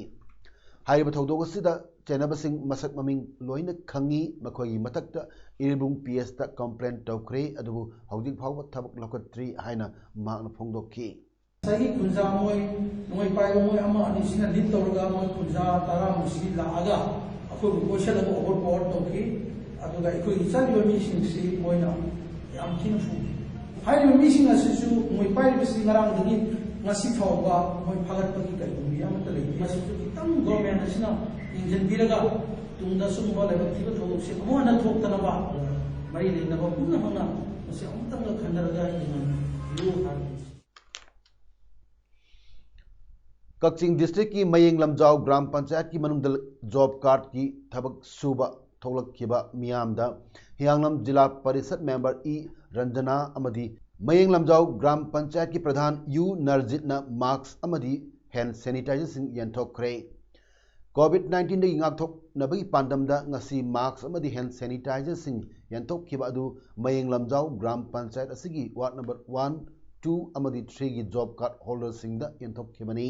ꯍꯥꯏꯔꯤꯕ ꯊꯧꯗꯣꯛ ꯑꯁꯤꯗ ꯆꯦꯟꯅꯕꯁꯤꯡ ꯃꯁꯛ ꯃꯃꯤꯡ ꯂꯣꯏꯅ ꯈꯪꯉꯤ꯫ ꯃꯈꯣꯏꯒꯤ ꯃꯊꯛꯇ ꯏꯔꯤꯜꯕꯨꯡ ꯄꯤ ꯑꯦꯁꯇ ꯀꯝꯄ꯭ꯂꯦꯟ ꯇꯧꯈ꯭ꯔꯦ, ꯑꯗꯨꯕꯨ ꯍꯧꯖꯤꯛ ꯐꯥꯎꯕ ꯊꯕꯛ ꯂꯧꯈꯠꯇ꯭ꯔꯤ ꯍꯥꯏꯅ ꯃꯍꯥꯛꯅ ꯐꯣꯡꯗꯣꯛꯈꯤ꯫ ꯉꯁꯥꯏꯒꯤ ꯈꯨꯟꯖꯥ ꯃꯣꯏ, ꯅꯣꯡꯃꯩ ꯄꯥꯏꯕ ꯃꯣꯏ ꯑꯃ ꯑꯅꯤꯁꯤꯅ ꯂꯤꯗ ꯇꯧꯔꯒ ꯃꯣꯏ ꯈꯨꯟꯖꯥ ꯇꯔꯥꯃꯨꯛꯁꯤ ꯂꯥꯛꯑꯒ ꯑꯩꯈꯣꯏꯕꯨ ꯀꯣꯏꯁꯜꯂꯒ ꯑꯣꯚꯔ ꯄꯥꯋꯔ ꯇꯧꯈꯤ꯫ ꯑꯗꯨꯒ ꯑꯩꯈꯣꯏꯒꯤ ꯆꯠꯂꯤꯕ ꯃꯤꯁꯤꯡꯁꯤ ꯃꯣꯏꯅ ꯌꯥꯝ ꯊꯤꯅ ꯐꯨꯏ꯫ ꯍꯥꯏꯔꯤꯕ ꯃꯤꯁꯤꯡ ꯑꯁꯤꯁꯨ ꯃꯣꯏ ꯄꯥꯏꯔꯤꯕꯁꯤ ꯉꯔꯥꯡꯗꯒꯤ ꯉꯁꯤ ꯐꯥꯎꯕ ꯃꯣꯏ ꯐꯥꯒꯠꯄꯒꯤ ꯀꯔꯤꯒꯨꯝꯕ ꯑꯃꯠꯇ ꯂꯩꯇꯦ꯫ ꯃꯁꯤꯁꯨ ꯈꯤꯇꯪ ꯒꯣꯔꯃꯦꯟ ꯑꯁꯤꯅ ꯌꯦꯡꯁꯤꯟꯕꯤꯔꯒ ꯇꯨꯡꯗ ꯁꯨꯝꯕ ꯂꯥꯏꯕꯛ ꯊꯤꯕ ꯊꯧꯗꯣꯛꯁꯦ ꯑꯃꯨꯛ ꯍꯟꯅ ꯊꯣꯛꯇꯅꯕ ꯃꯔꯤ ꯂꯩꯅꯕ ꯄꯨꯝꯅꯃꯛꯅ ꯃꯁꯤ ꯑꯃꯨꯛꯇꯪꯒ ꯈꯟꯅꯔꯒ ꯌꯦꯡꯍꯟꯕꯤꯌꯨ ꯍꯥꯏꯕꯅꯤ꯫ ꯀꯛꯆꯤꯡ ꯗꯤꯁꯇ꯭ꯔꯤꯛꯀꯤ ꯃꯌꯦꯡ ꯂꯝꯖꯥꯎ ꯒ꯭ꯔꯥꯝ ꯄꯟꯆꯥꯌꯠꯀꯤ ꯃꯅꯨꯡꯗ ꯖꯣꯕ ꯀꯥꯔꯗꯀꯤ ꯊꯕꯛ ꯁꯨꯕ ꯊꯣꯛꯂꯛꯈꯤꯕ ꯃꯤꯌꯥꯝꯗ ꯍꯤꯌꯥꯡꯂꯝ ꯖꯤꯂꯥ ꯄꯔꯤꯁꯠ ꯃꯦꯝꯕꯔ ꯏ ꯔꯟꯖꯅꯥ ꯑꯃꯗꯤ ꯃꯌꯦꯡ ꯂꯝꯖꯥꯎ ꯒ꯭ꯔꯥꯝ ꯄꯟꯆꯥꯌꯠꯀꯤ ꯄ꯭ꯔꯙꯥꯟ ꯌꯨ ꯅꯔꯖꯤꯠꯅ ꯃꯥꯛꯁ ꯑꯃꯗꯤ ꯍꯦꯟ ꯁꯦꯅꯤꯇꯥꯏꯖꯔꯁꯤꯡ ꯌꯦꯟꯊꯣꯛꯈ꯭ꯔꯦ꯫ ꯀꯣꯚꯤꯗ ꯅꯥꯏꯟꯇꯤꯟꯗꯒꯤ ꯉꯥꯛꯊꯣꯛꯅꯕꯒꯤ ꯄꯥꯟꯗꯝꯗ ꯉꯁꯤ ꯃꯥꯛꯁ ꯑꯃꯗꯤ ꯍꯦꯟ ꯁꯦꯅꯤꯇꯥꯏꯖꯔꯁꯤꯡ ꯌꯦꯟꯊꯣꯛꯈꯤꯕ ꯑꯗꯨ ꯃꯌꯦꯡ ꯂꯝꯖꯥꯎ ꯒ꯭ꯔꯥꯝ ꯄꯟꯆꯥꯌꯠ ꯑꯁꯤꯒꯤ ꯋꯥꯔꯗ ꯅꯝꯕꯔ ꯋꯥꯟ, ꯇꯨ ꯑꯃꯗꯤ ꯊ꯭ꯔꯤꯒꯤ ꯖꯣꯕ ꯀꯥꯔꯗ ꯍꯣꯜꯗꯔꯁꯤꯡꯗ ꯌꯦꯟꯊꯣꯛꯈꯤꯕꯅꯤ꯫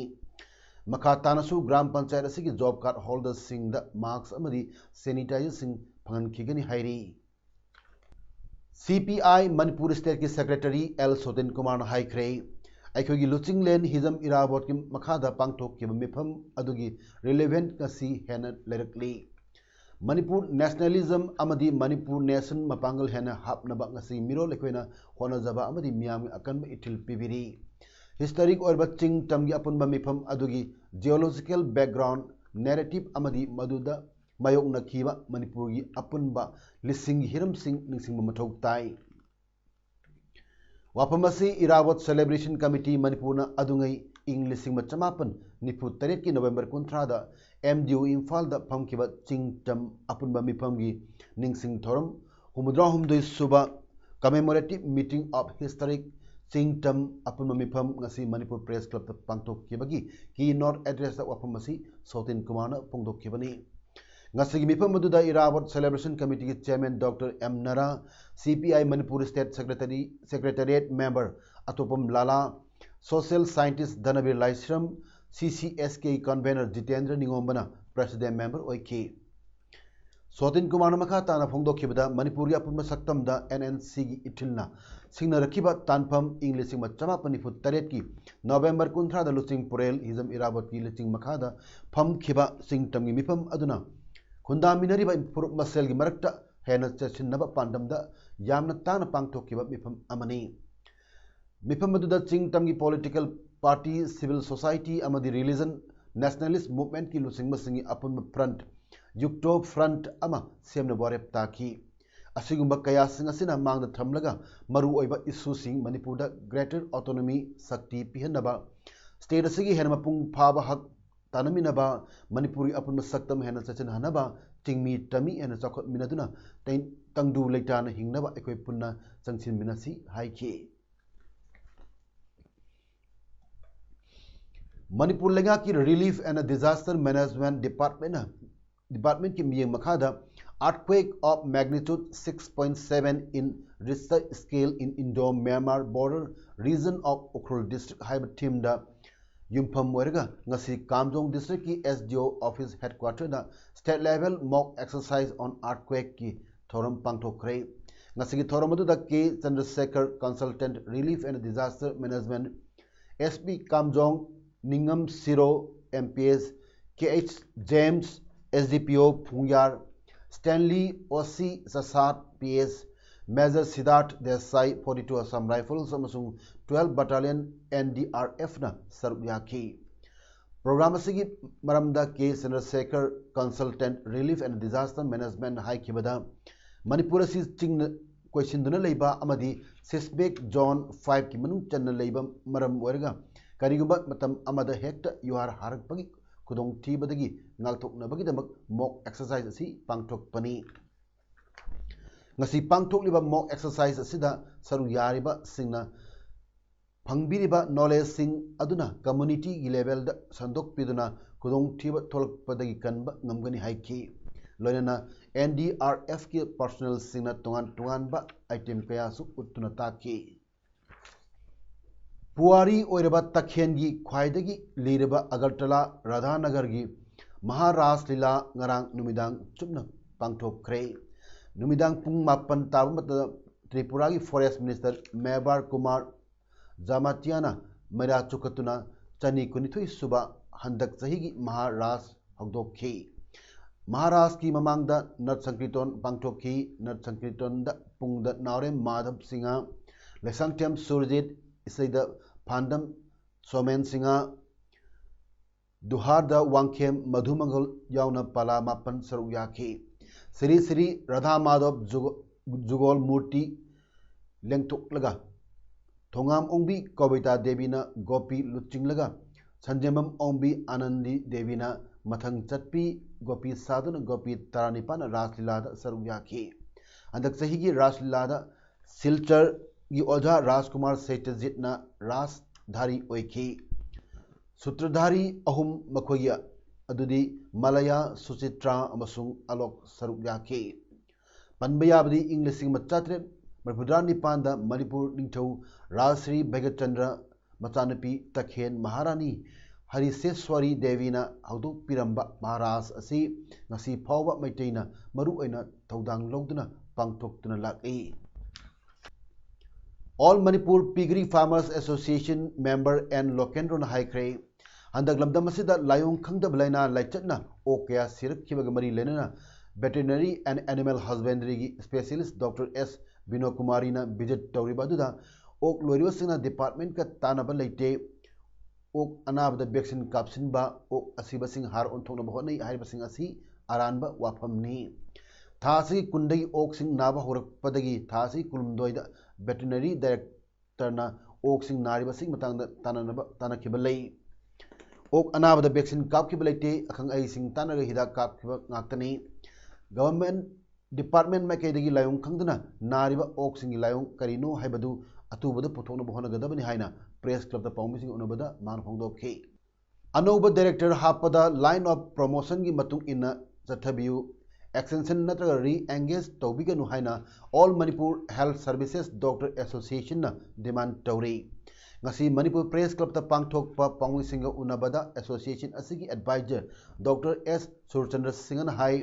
ꯃꯈꯥ ꯇꯥꯅꯁꯨ ꯒ꯭ꯔꯥꯝ ꯄꯟꯆꯥꯌꯠ ꯑꯁꯤꯒꯤ ꯖꯣꯕ ꯀꯥꯔꯗ ꯍꯣꯜꯗꯔꯁꯤꯡꯗ ꯃꯥꯛꯁ ꯑꯃꯗꯤ ꯁꯦꯅꯤꯇꯥꯏꯖꯔꯁꯤꯡ ꯐꯪꯍꯟꯈꯤꯒꯅꯤ ꯍꯥꯏꯔꯤ꯫ ꯁꯤ ꯄꯤ ꯑꯥꯏ ꯃꯅꯤꯄꯨꯔ ꯁ꯭ꯇꯦꯠꯀꯤ ꯁꯦꯀ꯭ꯔꯦꯇꯔꯤ ꯑꯦꯜ ꯁꯣꯇꯦꯟ ꯀꯨꯃꯥꯔꯅ ꯍꯥꯏꯈ꯭ꯔꯦ, ꯑꯩꯈꯣꯏꯒꯤ ꯂꯨꯆꯤꯡꯂꯦꯟ ꯍꯤꯖꯝ ꯏꯔꯥꯕꯣꯠꯀꯤ ꯃꯈꯥꯗ ꯄꯥꯡꯊꯣꯛꯈꯤꯕ ꯃꯤꯐꯝ ꯑꯗꯨꯒꯤ ꯔꯤꯂꯦꯚꯦꯟꯠ ꯉꯁꯤ ꯍꯦꯟꯅ ꯂꯩꯔꯛꯂꯤ꯫ ꯃꯅꯤꯄꯨꯔ ꯅꯦꯁꯅꯦꯂꯤꯖꯝ ꯑꯃꯗꯤ ꯃꯅꯤꯄꯨꯔ ꯅꯦꯁꯟ ꯃꯄꯥꯡꯒꯜ ꯍꯦꯟꯅ ꯍꯥꯞꯅꯕ ꯉꯁꯤ ꯃꯤꯔꯣꯜ ꯑꯩꯈꯣꯏꯅ ꯍꯣꯠꯅꯖꯕ ꯑꯃꯗꯤ ꯃꯤꯌꯥꯝꯒꯤ ꯑꯀꯟꯕ ꯏꯊꯤꯜ ꯄꯤꯕꯤꯔꯤ꯫ Historic ꯑꯣꯏꯔꯕ ꯆꯤꯡ ꯇꯝꯒꯤ ꯑꯄꯨꯟꯕ ꯃꯤꯐꯝ ꯑꯗꯨꯒꯤ geological background, narrative ꯑꯃꯗꯤ ꯃꯗꯨꯗ ꯃꯥꯌꯣꯛꯅꯈꯤꯕ ꯃꯅꯤꯄꯨꯔꯒꯤ ꯑꯄꯨꯟꯕ ꯂꯤꯁꯤꯡꯒꯤ ꯍꯤꯔꯝꯁꯤꯡ ꯅꯤꯡꯁꯤꯡꯕ ꯃꯊꯧ ꯇꯥꯏ꯫ ꯋꯥꯐꯝ ꯑꯁꯤ ꯏꯔꯥꯕꯣꯠ Celebration Committee ꯃꯅꯤꯄꯨꯔꯅ ꯑꯗꯨꯉꯩ ꯏꯪ ꯂꯤꯁꯤꯡ ꯑꯃ ꯆꯃꯥꯄꯟ ꯅꯤꯐꯨ ꯇꯔꯦꯠꯀꯤ November ꯀꯨꯟꯊ꯭ꯔꯥꯗ M D U ꯏꯝꯐꯥꯜꯗ ꯐꯝꯈꯤꯕ ꯆꯤꯡ ꯇꯝ ꯑꯄꯨꯟꯕ ꯃꯤꯐꯝꯒꯤ ꯅꯤꯡꯁꯤꯡ ꯊꯧꯔꯝ ꯍꯨꯝꯐꯨꯇꯔꯥꯍꯨꯝꯗꯣꯏ ꯁꯨꯕ Commemorative Meeting of Historic ꯆꯤꯡ ꯇꯝ ꯑꯄꯨꯟꯕ ꯃꯤꯐꯝ ꯉꯁꯤ ꯃꯅꯤꯄꯨꯔ Press Clubꯇ ꯄꯥꯡꯊꯣꯛꯈꯤꯕꯒꯤ keynote addressꯇ ꯋꯥꯐꯝ ꯑꯁꯤ ꯁꯣꯇꯤꯟ ꯀꯨꯃꯥꯔꯅ ꯐꯣꯡꯗꯣꯛꯈꯤꯕꯅꯤ꯫ ꯉꯁꯤꯒꯤ ꯃꯤꯐꯝ ꯑꯗꯨꯗ ꯏꯔꯥꯕꯣꯠ Celebration Committeeꯒꯤ Chairman Doctor M ꯅꯔꯥ, C P I Manipur State Secretary, Secretariat Member ꯑꯇꯣꯄꯝ ꯂꯥꯂꯥ, Social Scientist ꯙꯅꯕꯤꯔ Laishram, C C S K Convener Jitendra ꯅꯤꯉꯣꯝꯕꯅ President Member ꯑꯣꯏꯈꯤ꯫ ꯁꯣꯇꯤꯟ ꯀꯨꯃꯥꯔꯅ ꯃꯈꯥ ꯇꯥꯅ ꯐꯣꯡꯗꯣꯛꯈꯤꯕꯗ, ꯃꯅꯤꯄꯨꯔꯒꯤ ꯑꯄꯨꯟꯕ ꯁꯛꯇꯝꯗ N N Cꯒꯤ ꯏꯊꯤꯜꯅ ꯁꯤꯡꯅꯔꯛꯈꯤꯕ ꯇꯥꯟꯐꯝ ꯏꯪ ꯂꯤꯁꯤꯡ ꯑꯃ ꯆꯃꯥꯄꯟ ꯅꯤꯐꯨ ꯇꯔꯦꯠꯀꯤ November ꯀꯨꯟꯊ꯭ꯔꯥꯗ ꯂꯨꯆꯤꯡ ꯄꯨꯔꯦꯜ ꯍꯤꯖꯝ ꯏꯔꯥꯕꯣꯠꯀꯤ ꯂꯨꯆꯤꯡ ꯃꯈꯥꯗ ꯐꯝꯈꯤꯕ ꯆꯤꯡ ꯇꯝꯒꯤ ꯃꯤꯐꯝ ꯑꯗꯨꯅ ꯈꯨꯟꯗꯥꯃꯤꯟꯅꯔꯤꯕ ꯐꯨꯔꯨꯞ ꯃꯁꯦꯜꯒꯤ ꯃꯔꯛꯇ ꯍꯦꯟꯅ ꯆꯦꯠꯁꯤꯟꯅꯕ ꯄꯥꯟꯗꯝꯗ ꯌꯥꯝꯅ ꯇꯥꯡꯅ ꯄꯥꯡꯊꯣꯛꯈꯤꯕ ꯃꯤꯐꯝ ꯑꯃꯅꯤ꯫ ꯃꯤꯐꯝ ꯑꯗꯨꯗ ꯆꯤꯡ ꯇꯝꯒꯤ political party, civil society ꯑꯃꯗꯤ religion nationalist movementꯀꯤ ꯂꯨꯆꯤꯡꯕꯁꯤꯡꯒꯤ ꯑꯄꯨꯟꯕ front, ꯌꯨꯛꯇꯣ front ꯑꯃ ꯁꯦꯝꯅꯕ ꯋꯥꯔꯦꯞ ꯇꯥꯈꯤ꯫ ꯑꯁꯤꯒꯨꯝꯕ ꯀꯌꯥꯁꯤꯡ ꯑꯁꯤꯅ ꯃꯥꯡꯗ ꯊꯝꯂꯒ ꯃꯔꯨꯑꯣꯏꯕ issueꯁꯤꯡ ꯃꯅꯤꯄꯨꯔꯗ greater autonomy ꯁꯛꯇꯤ ꯄꯤꯍꯟꯅꯕ, state ꯑꯁꯤꯒꯤ ꯍꯦꯟꯅ ꯃꯄꯨꯡ ꯐꯥꯕ ꯍꯛ ꯇꯥꯟꯅꯃꯤꯟꯅꯕ, ꯃꯅꯤꯄꯨꯔꯒꯤ ꯑꯄꯨꯟꯕ ꯁꯛꯇꯝ ꯍꯦꯟꯅ ꯆꯦꯠꯁꯤꯟꯍꯟꯅꯕ, ꯆꯤꯡꯃꯤ ꯇꯝꯃꯤ ꯍꯦꯟꯅ ꯆꯥꯎꯈꯠꯃꯤꯟꯅꯗꯨꯅ ꯇꯩ-, ꯇꯪꯗꯨ ꯂꯩꯇꯥꯅ ꯍꯤꯡꯅꯕ ꯑꯩꯈꯣꯏ ꯄꯨꯟꯅ ꯆꯪꯁꯤꯟꯃꯤꯟꯅꯁꯤ ꯍꯥꯏꯈꯤ꯫ ꯃꯅꯤꯄꯨꯔ ꯂꯩꯉꯥꯛꯀꯤ Relief and Disaster Management Departmentꯅ, Departmentꯀꯤ ꯃꯤꯠꯌꯦꯡ ꯃꯈꯥꯗ Earthquake of magnitude six point seven in Richter scale in Indo-Myanmar border region of Ukhrul District ꯍꯥꯏꯕ themeꯗ ꯌꯨꯝꯐꯝ ꯑꯣꯏꯔꯒ ꯉꯁꯤ ꯀꯥꯝꯖꯣꯡ Districtꯀꯤ S D O Office Headquarterꯗ State Level Mock Exercise on Earthquakeꯀꯤ ꯊꯧꯔꯝ ꯄꯥꯡꯊꯣꯛꯈ꯭ꯔꯦ꯫ ꯉꯁꯤꯒꯤ ꯊꯧꯔꯝ ꯑꯗꯨꯗ K Chandrasekhar, Consultant Relief and Disaster Management, S P ꯀꯥꯝꯖꯣꯡ, ꯅꯤꯡꯉꯝ ꯁꯤꯔꯣ, M P S, K H James, S D P O ꯐꯨꯡꯌꯥꯔ, Stanley, O C ꯆꯁꯥꯠ, P S, Major Siddharth Desai, forty-two Assam Rifles ꯑꯃꯁꯨꯡ twelve Battalion N D R F ꯅ ꯁꯔꯨꯛ ꯌꯥꯈꯤ꯫ ꯄ꯭ꯔꯣꯒ꯭ꯔꯥꯝ ꯑꯁꯤꯒꯤ ꯃꯔꯝꯗ ꯀꯦ ꯆꯟꯗ꯭ꯔꯁꯦꯈꯔ, Consultant Relief and Disaster Management, ꯍꯥꯏꯈꯤꯕꯗ, Manipur ꯑꯁꯤ ꯆꯤꯡꯅ ꯀꯣꯏꯁꯤꯟꯗꯨꯅ ꯂꯩꯕ ꯑꯃꯗꯤ seismic zone five ꯀꯤ ꯃꯅꯨꯡ ꯆꯟꯅ ꯂꯩꯕ ꯃꯔꯝ ꯑꯣꯏꯔꯒ, ꯀꯔꯤꯒꯨꯝꯕ ꯃꯇꯝ ꯑꯃꯗ ꯍꯦꯛꯇ ꯌꯨꯍꯥꯔ ꯍꯥꯔꯛꯄꯒꯤ ꯈꯨꯗꯣꯡꯊꯤꯕꯗꯒꯤ ꯉꯥꯛꯊꯣꯛꯅꯕꯒꯤꯗꯃꯛ mock exercise ꯑꯁꯤ ꯄꯥꯡꯊꯣꯛꯄꯅꯤ꯫ ꯉꯁꯤ ꯄꯥꯡꯊꯣꯛꯂꯤꯕ mock exercise ꯑꯁꯤꯗ ꯁꯔꯨꯛ ꯌꯥꯔꯤꯕꯁꯤꯡꯅ ꯐꯪꯕꯤꯔꯤꯕ knowledgeꯁꯤꯡ ꯑꯗꯨꯅ communityꯒꯤ levelꯗ ꯁꯟꯗꯣꯛꯄꯤꯗꯨꯅ ꯈꯨꯗꯣꯡꯊꯤꯕ ꯊꯣꯛꯂꯛꯄꯗꯒꯤ ꯀꯟꯕ ꯉꯝꯒꯅꯤ ꯍꯥꯏꯈꯤ꯫ ꯂꯣꯏꯅꯅ N D R Fꯀꯤ personnelꯁꯤꯡꯅ ꯇꯣꯉꯥꯟ ꯇꯣꯉꯥꯟꯕ item ꯀꯌꯥꯁꯨ ꯎꯠꯇꯨꯅ ꯇꯥꯛꯈꯤ꯫ ꯄꯨꯋꯥꯔꯤ ꯑꯣꯏꯔꯕ ꯇꯈꯦꯜꯒꯤ ꯈ꯭ꯋꯥꯏꯗꯒꯤ ꯂꯤꯔꯕ ꯑꯒꯔꯇꯂꯥ ꯔꯥꯙꯥꯅꯒꯔꯒꯤ ꯃꯍꯥꯔꯥꯁ ꯂꯤꯂꯥ ꯉꯔꯥꯡ ꯅꯨꯃꯤꯗꯥꯡ ꯆꯨꯞꯅ ꯄꯥꯡꯊꯣꯛꯈ꯭ꯔꯦ꯫ ꯅꯨꯃꯤꯗꯥꯡ ꯄꯨꯡ ꯃꯥꯄꯟ ꯇꯥꯕ ꯃꯇꯝꯗ ꯇ꯭ꯔꯤꯄꯨꯔꯥꯒꯤ Forest Minister ꯃꯦꯕꯥꯔ ꯀꯨꯃꯥꯔ ꯖꯥꯃꯥꯇꯤꯌꯥꯅ ꯃꯩꯔꯥ ꯆꯨꯈꯠꯇꯨꯅ ꯆꯅꯤ ꯀꯨꯟꯅꯤꯊꯣꯏ ꯁꯨꯕ ꯍꯟꯗꯛ ꯆꯍꯤꯒꯤ ꯃꯍꯥꯔꯥꯁ ꯍꯧꯗꯣꯛꯈꯤ꯫ ꯃꯍꯥꯔꯥꯁꯀꯤ ꯃꯃꯥꯡꯗ ꯅꯠ ꯁꯪꯀꯤꯔꯇꯣꯟ ꯄꯥꯡꯊꯣꯛꯈꯤ꯫ ꯅꯠ ꯁꯪꯀꯤꯔꯇꯣꯟꯗ ꯄꯨꯡꯗ ꯅꯥꯎꯔꯦꯝ ꯃꯥꯙꯕ ꯁꯤꯡꯍ, ꯂꯩꯁꯥꯡꯊꯦꯝ ꯁꯨꯔꯖꯤꯠ, ꯏꯁꯩꯗ ꯐꯥꯟꯗꯝ ꯁꯣꯃꯦꯟ ꯁꯤꯡꯍ, ꯗꯨꯍꯥꯔꯗ ꯋꯥꯡꯈꯦꯝ ꯃꯙꯨꯃꯪꯒꯜ ꯌꯥꯎꯅ ꯄꯂꯥ ꯃꯥꯄꯟ ꯁꯔꯨꯛ ꯌꯥꯈꯤ꯫ ꯁ꯭ꯔꯤ ꯁ꯭ꯔꯤ ꯔꯥꯙꯥ ꯃꯥꯙꯕ ꯖꯨꯒ-, ꯖꯨꯒꯣꯜ ꯃꯨꯔꯇꯤ ꯂꯦꯡꯊꯣꯛꯂꯒ ꯊꯣꯉꯥꯝ ꯑꯣꯡꯕꯤ ꯀꯣꯕꯤꯇꯥ ꯗꯦꯕꯤꯅ ꯒꯣꯄꯤ ꯂꯨꯆꯤꯡꯂꯒ ꯁꯟꯖꯦꯝꯕꯝ ꯑꯣꯡꯕꯤ ꯑꯥꯅꯟꯗꯤ ꯗꯦꯕꯤꯅ ꯃꯊꯪ ꯆꯠꯄꯤ ꯒꯣꯄꯤ ꯁꯥꯗꯨꯅ ꯒꯣꯄꯤ ꯇꯔꯥꯅꯤꯄꯥꯟꯅ ꯔꯥꯁ ꯂꯤꯂꯥꯗ ꯁꯔꯨꯛ ꯌꯥꯈꯤ꯫ ꯍꯟꯗꯛ ꯆꯍꯤꯒꯤ ꯔꯥꯁ ꯂꯤꯂꯥꯗ ꯁꯤꯜꯆꯔꯒꯤ ꯑꯣꯖꯥ ꯔꯥꯖꯀꯨꯃꯥꯔ ꯁꯩꯇꯖꯤꯠꯅ ꯔꯥꯁ ꯙꯥꯔꯤ ꯑꯣꯏꯈꯤ꯫ ꯁꯨꯇ꯭ꯔꯙꯥꯔꯤ ꯑꯍꯨꯝ ꯃꯈꯣꯏꯒꯤ ꯑꯗꯨꯗꯤ ꯃꯂꯌꯥ, ꯁꯨꯆꯤꯇ꯭ꯔꯥ ꯑꯃꯁꯨꯡ ꯑꯂꯣꯛ ꯁꯔꯨꯛ ꯌꯥꯈꯤ꯫ ꯄꯟꯕ ꯌꯥꯕꯗꯤ ꯏꯪ ꯂꯤꯁꯤꯡ ꯑꯃ ꯆꯥꯇ꯭ꯔꯦꯠ ꯃꯔꯤꯐꯨꯇꯔꯥ ꯅꯤꯄꯥꯟꯗ ꯃꯅꯤꯄꯨꯔ ꯅꯤꯡꯊꯧ ꯔꯥꯖꯁ꯭ꯔꯤ ꯚꯩꯒꯆꯟꯗ꯭ꯔ ꯃꯆꯥꯅꯨꯄꯤ ꯇꯈꯦꯟ ꯃꯍꯥꯔꯥꯅꯤ ꯍꯔꯤꯁꯦꯁ꯭ꯋꯔꯤ ꯗꯦꯕꯤꯅ ꯍꯧꯗꯣꯛꯄꯤꯔꯝꯕ ꯃꯍꯥꯔꯥꯁ ꯑꯁꯤ ꯉꯁꯤ ꯐꯥꯎꯕ ꯃꯩꯇꯩꯅ ꯃꯔꯨꯑꯣꯏꯅ ꯊꯧꯗꯥꯡ ꯂꯧꯗꯨꯅ ꯄꯥꯡꯊꯣꯛꯇꯨꯅ ꯂꯥꯛꯂꯤ꯫ All Manipur Piggery Farmers Association member N ꯂꯣꯀꯦꯟꯗ꯭ꯔꯣꯅ ꯍꯥꯏꯈ꯭ꯔꯦ, ꯍꯟꯗꯛ ꯂꯝꯗꯝ ꯑꯁꯤꯗ ꯂꯥꯏꯑꯣꯡ ꯈꯪꯗꯕ ꯂꯥꯏꯅꯥ ꯂꯥꯏꯆꯠꯅ ꯑꯣꯛ ꯀꯌꯥ ꯁꯤꯔꯛꯈꯤꯕꯒ ꯃꯔꯤ ꯂꯩꯅꯅ Veterinary and Animal Husbandryꯒꯤ specialist Doctor S ꯕꯤꯅꯣꯀꯨꯃꯥꯔꯤꯅ visit ꯇꯧꯔꯤꯕ ꯑꯗꯨꯗ ꯑꯣꯛ ꯂꯣꯏꯔꯤꯕꯁꯤꯡꯅ departmentꯀ ꯇꯥꯟꯅꯕ ꯂꯩꯇꯦ꯫ ꯑꯣꯛ ꯑꯅꯥꯕꯗ vaccine ꯀꯥꯞꯁꯤꯟꯕ, ꯑꯣꯛ ꯑꯁꯤꯕꯁꯤꯡ ꯍꯥꯔ ꯑꯣꯟꯊꯣꯛꯅꯕ ꯍꯣꯠꯅꯩ ꯍꯥꯏꯔꯤꯕꯁꯤꯡ ꯑꯁꯤ ꯑꯔꯥꯟꯕ ꯋꯥꯐꯝꯅꯤ꯫ ꯊꯥ ꯑꯁꯤꯒꯤ ꯀꯨꯟꯗꯒꯤ ꯑꯣꯛꯁꯤꯡ ꯅꯥꯕ ꯍꯧꯔꯛꯄꯗꯒꯤ ꯊꯥ ꯑꯁꯤꯒꯤ ꯀꯨꯟꯍꯨꯝꯗꯣꯏꯗ veterinary directorꯅ ꯑꯣꯛꯁꯤꯡ ꯅꯥꯔꯤꯕꯁꯤꯒꯤ ꯃꯇꯥꯡꯗ ꯇꯥꯟꯅꯅꯕ ꯇꯥꯟꯅꯈꯤꯕ ꯂꯩ꯫ ꯑꯣꯛ ꯑꯅꯥꯕꯗ vaccine ꯀꯥꯞꯈꯤꯕ ꯂꯩꯇꯦ, ꯑꯈꯪ ꯑꯍꯩꯁꯤꯡ ꯇꯥꯟꯅꯔꯒ ꯍꯤꯗꯥꯛ ꯀꯥꯞꯈꯤꯕ ꯉꯥꯛꯇꯅꯤ꯫ Government department ꯃꯥꯏꯀꯩꯗꯒꯤ ꯂꯥꯏꯑꯣꯡ ꯈꯪꯗꯅ ꯅꯥꯔꯤꯕ ꯑꯣꯛꯁꯤꯡꯒꯤ ꯂꯥꯏꯑꯣꯡ ꯀꯔꯤꯅꯣ ꯍꯥꯏꯕꯗꯨ ꯑꯊꯨꯕꯗ ꯄꯨꯊꯣꯛꯅꯕ ꯍꯣꯠꯅꯒꯗꯕꯅꯤ ꯍꯥꯏꯅ Press Clubꯇ ꯄꯥꯎꯃꯤꯁꯤꯡꯒ ꯎꯅꯕꯗ ꯃꯥꯅ ꯐꯣꯡꯗꯣꯛꯈꯤ꯫ ꯑꯅꯧꯕ director ꯍꯥꯞꯄꯗ line of promotionꯒꯤ ꯃꯇꯨꯡ ꯏꯟꯅ ꯆꯠꯊꯕꯤꯌꯨ, extension ꯅꯠꯇ꯭ꯔꯒ re-engage ꯇꯧꯕꯤꯒꯅꯨ ꯍꯥꯏꯅ All Manipur Health Services Doctor Associationꯅ demand ꯇꯧꯔꯤ꯫ ꯉꯁꯤ ꯃꯅꯤꯄꯨꯔ Press Clubꯇ ꯄꯥꯡꯊꯣꯛꯄ ꯄꯥꯎꯃꯤꯁꯤꯡꯒ ꯎꯅꯕꯗ association ꯑꯁꯤꯒꯤ advisor Doctor S ꯁꯨꯔꯆꯟꯗ꯭ꯔ ꯁꯤꯡꯍꯅ ꯍꯥꯏ,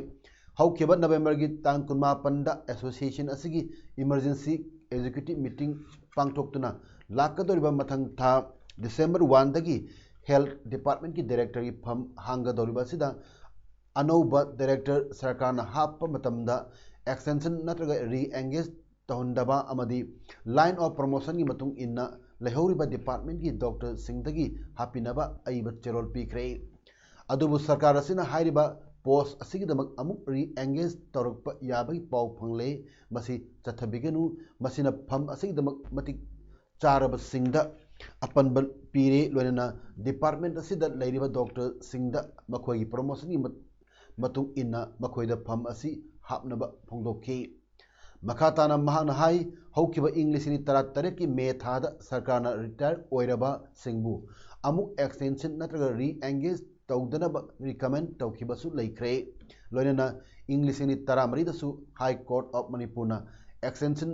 ꯍꯧꯈꯤꯕ Novemberꯒꯤ ꯇꯥꯡ ꯀꯨꯟꯃꯥꯄꯟꯗ association ꯑꯁꯤꯒꯤ emergency executive meeting ꯄꯥꯡꯊꯣꯛꯇꯨꯅ ꯂꯥꯛꯀꯗꯧꯔꯤꯕ ꯃꯊꯪ ꯊꯥ December oneꯗꯒꯤ health departmentꯀꯤ directorꯒꯤ ꯐꯝ ꯍꯥꯡꯒꯗꯧꯔꯤꯕ ꯑꯁꯤꯗ ꯑꯅꯧꯕ director ꯁꯔꯀꯥꯔꯅ ꯍꯥꯞꯄ ꯃꯇꯝꯗ extension ꯅꯠꯇ꯭ꯔꯒ re-engage ꯇꯧꯍꯟꯗꯕ ꯑꯃꯗꯤ line of promotionꯒꯤ ꯃꯇꯨꯡ ꯏꯟꯅ ꯂꯩꯍꯧꯔꯤꯕ departmentꯀꯤ doctorꯁꯤꯡꯗꯒꯤ ꯍꯥꯞꯄꯤꯅꯕ ꯑꯏꯕ ꯆꯦꯔꯣꯜ ꯄꯤꯈ꯭ꯔꯦ꯫ ꯑꯗꯨꯕꯨ ꯁꯔꯀꯥꯔ ꯑꯁꯤꯅ ꯍꯥꯏꯔꯤꯕ post ꯑꯁꯤꯒꯤꯗꯃꯛ ꯑꯃꯨꯛ re-engage ꯇꯧꯔꯛꯄ ꯌꯥꯕꯒꯤ ꯄꯥꯎ ꯐꯪꯂꯦ꯫ ꯃꯁꯤ ꯆꯠꯊꯕꯤꯒꯅꯨ꯫ ꯃꯁꯤꯅ ꯐꯝ ꯑꯁꯤꯒꯤꯗꯃꯛ ꯃꯇꯤꯛ ꯆꯥꯔꯕꯁꯤꯡꯗ ꯑꯄꯟꯕ ꯄꯤꯔꯦ꯫ ꯂꯣꯏꯅꯅ department ꯑꯁꯤꯗ ꯂꯩꯔꯤꯕ doctorꯁꯤꯡꯗ ꯃꯈꯣꯏꯒꯤ promotionꯒꯤ ꯃ-, ꯃꯇꯨꯡ ꯏꯟꯅ ꯃꯈꯣꯏꯗ ꯐꯝ ꯑꯁꯤ ꯍꯥꯞꯅꯕ ꯐꯣꯡꯗꯣꯛꯈꯤ꯫ ꯃꯈꯥ ꯇꯥꯅ ꯃꯍꯥꯛꯅ ꯍꯥꯏ, ꯍꯧꯈꯤꯕ ꯏꯪ ꯂꯤꯁꯤꯡ ꯑꯅꯤ ꯇꯔꯥꯇꯔꯦꯠꯀꯤ May ꯊꯥꯗ ꯁꯔꯀꯥꯔꯅ retire ꯑꯣꯏꯔꯕꯁꯤꯡꯕꯨ ꯑꯃꯨꯛ extension ꯅꯠꯇ꯭ꯔꯒ re-engage ꯇꯧꯗꯅꯕ recommend ꯇꯧꯈꯤꯕꯁꯨ ꯂꯩꯈ꯭ꯔꯦ꯫ ꯂꯣꯏꯅꯅ ꯏꯪ ꯂꯤꯁꯤꯡ ꯑꯅꯤ ꯇꯔꯥꯃꯔꯤꯗꯁꯨ High Court of Manipurꯅ extension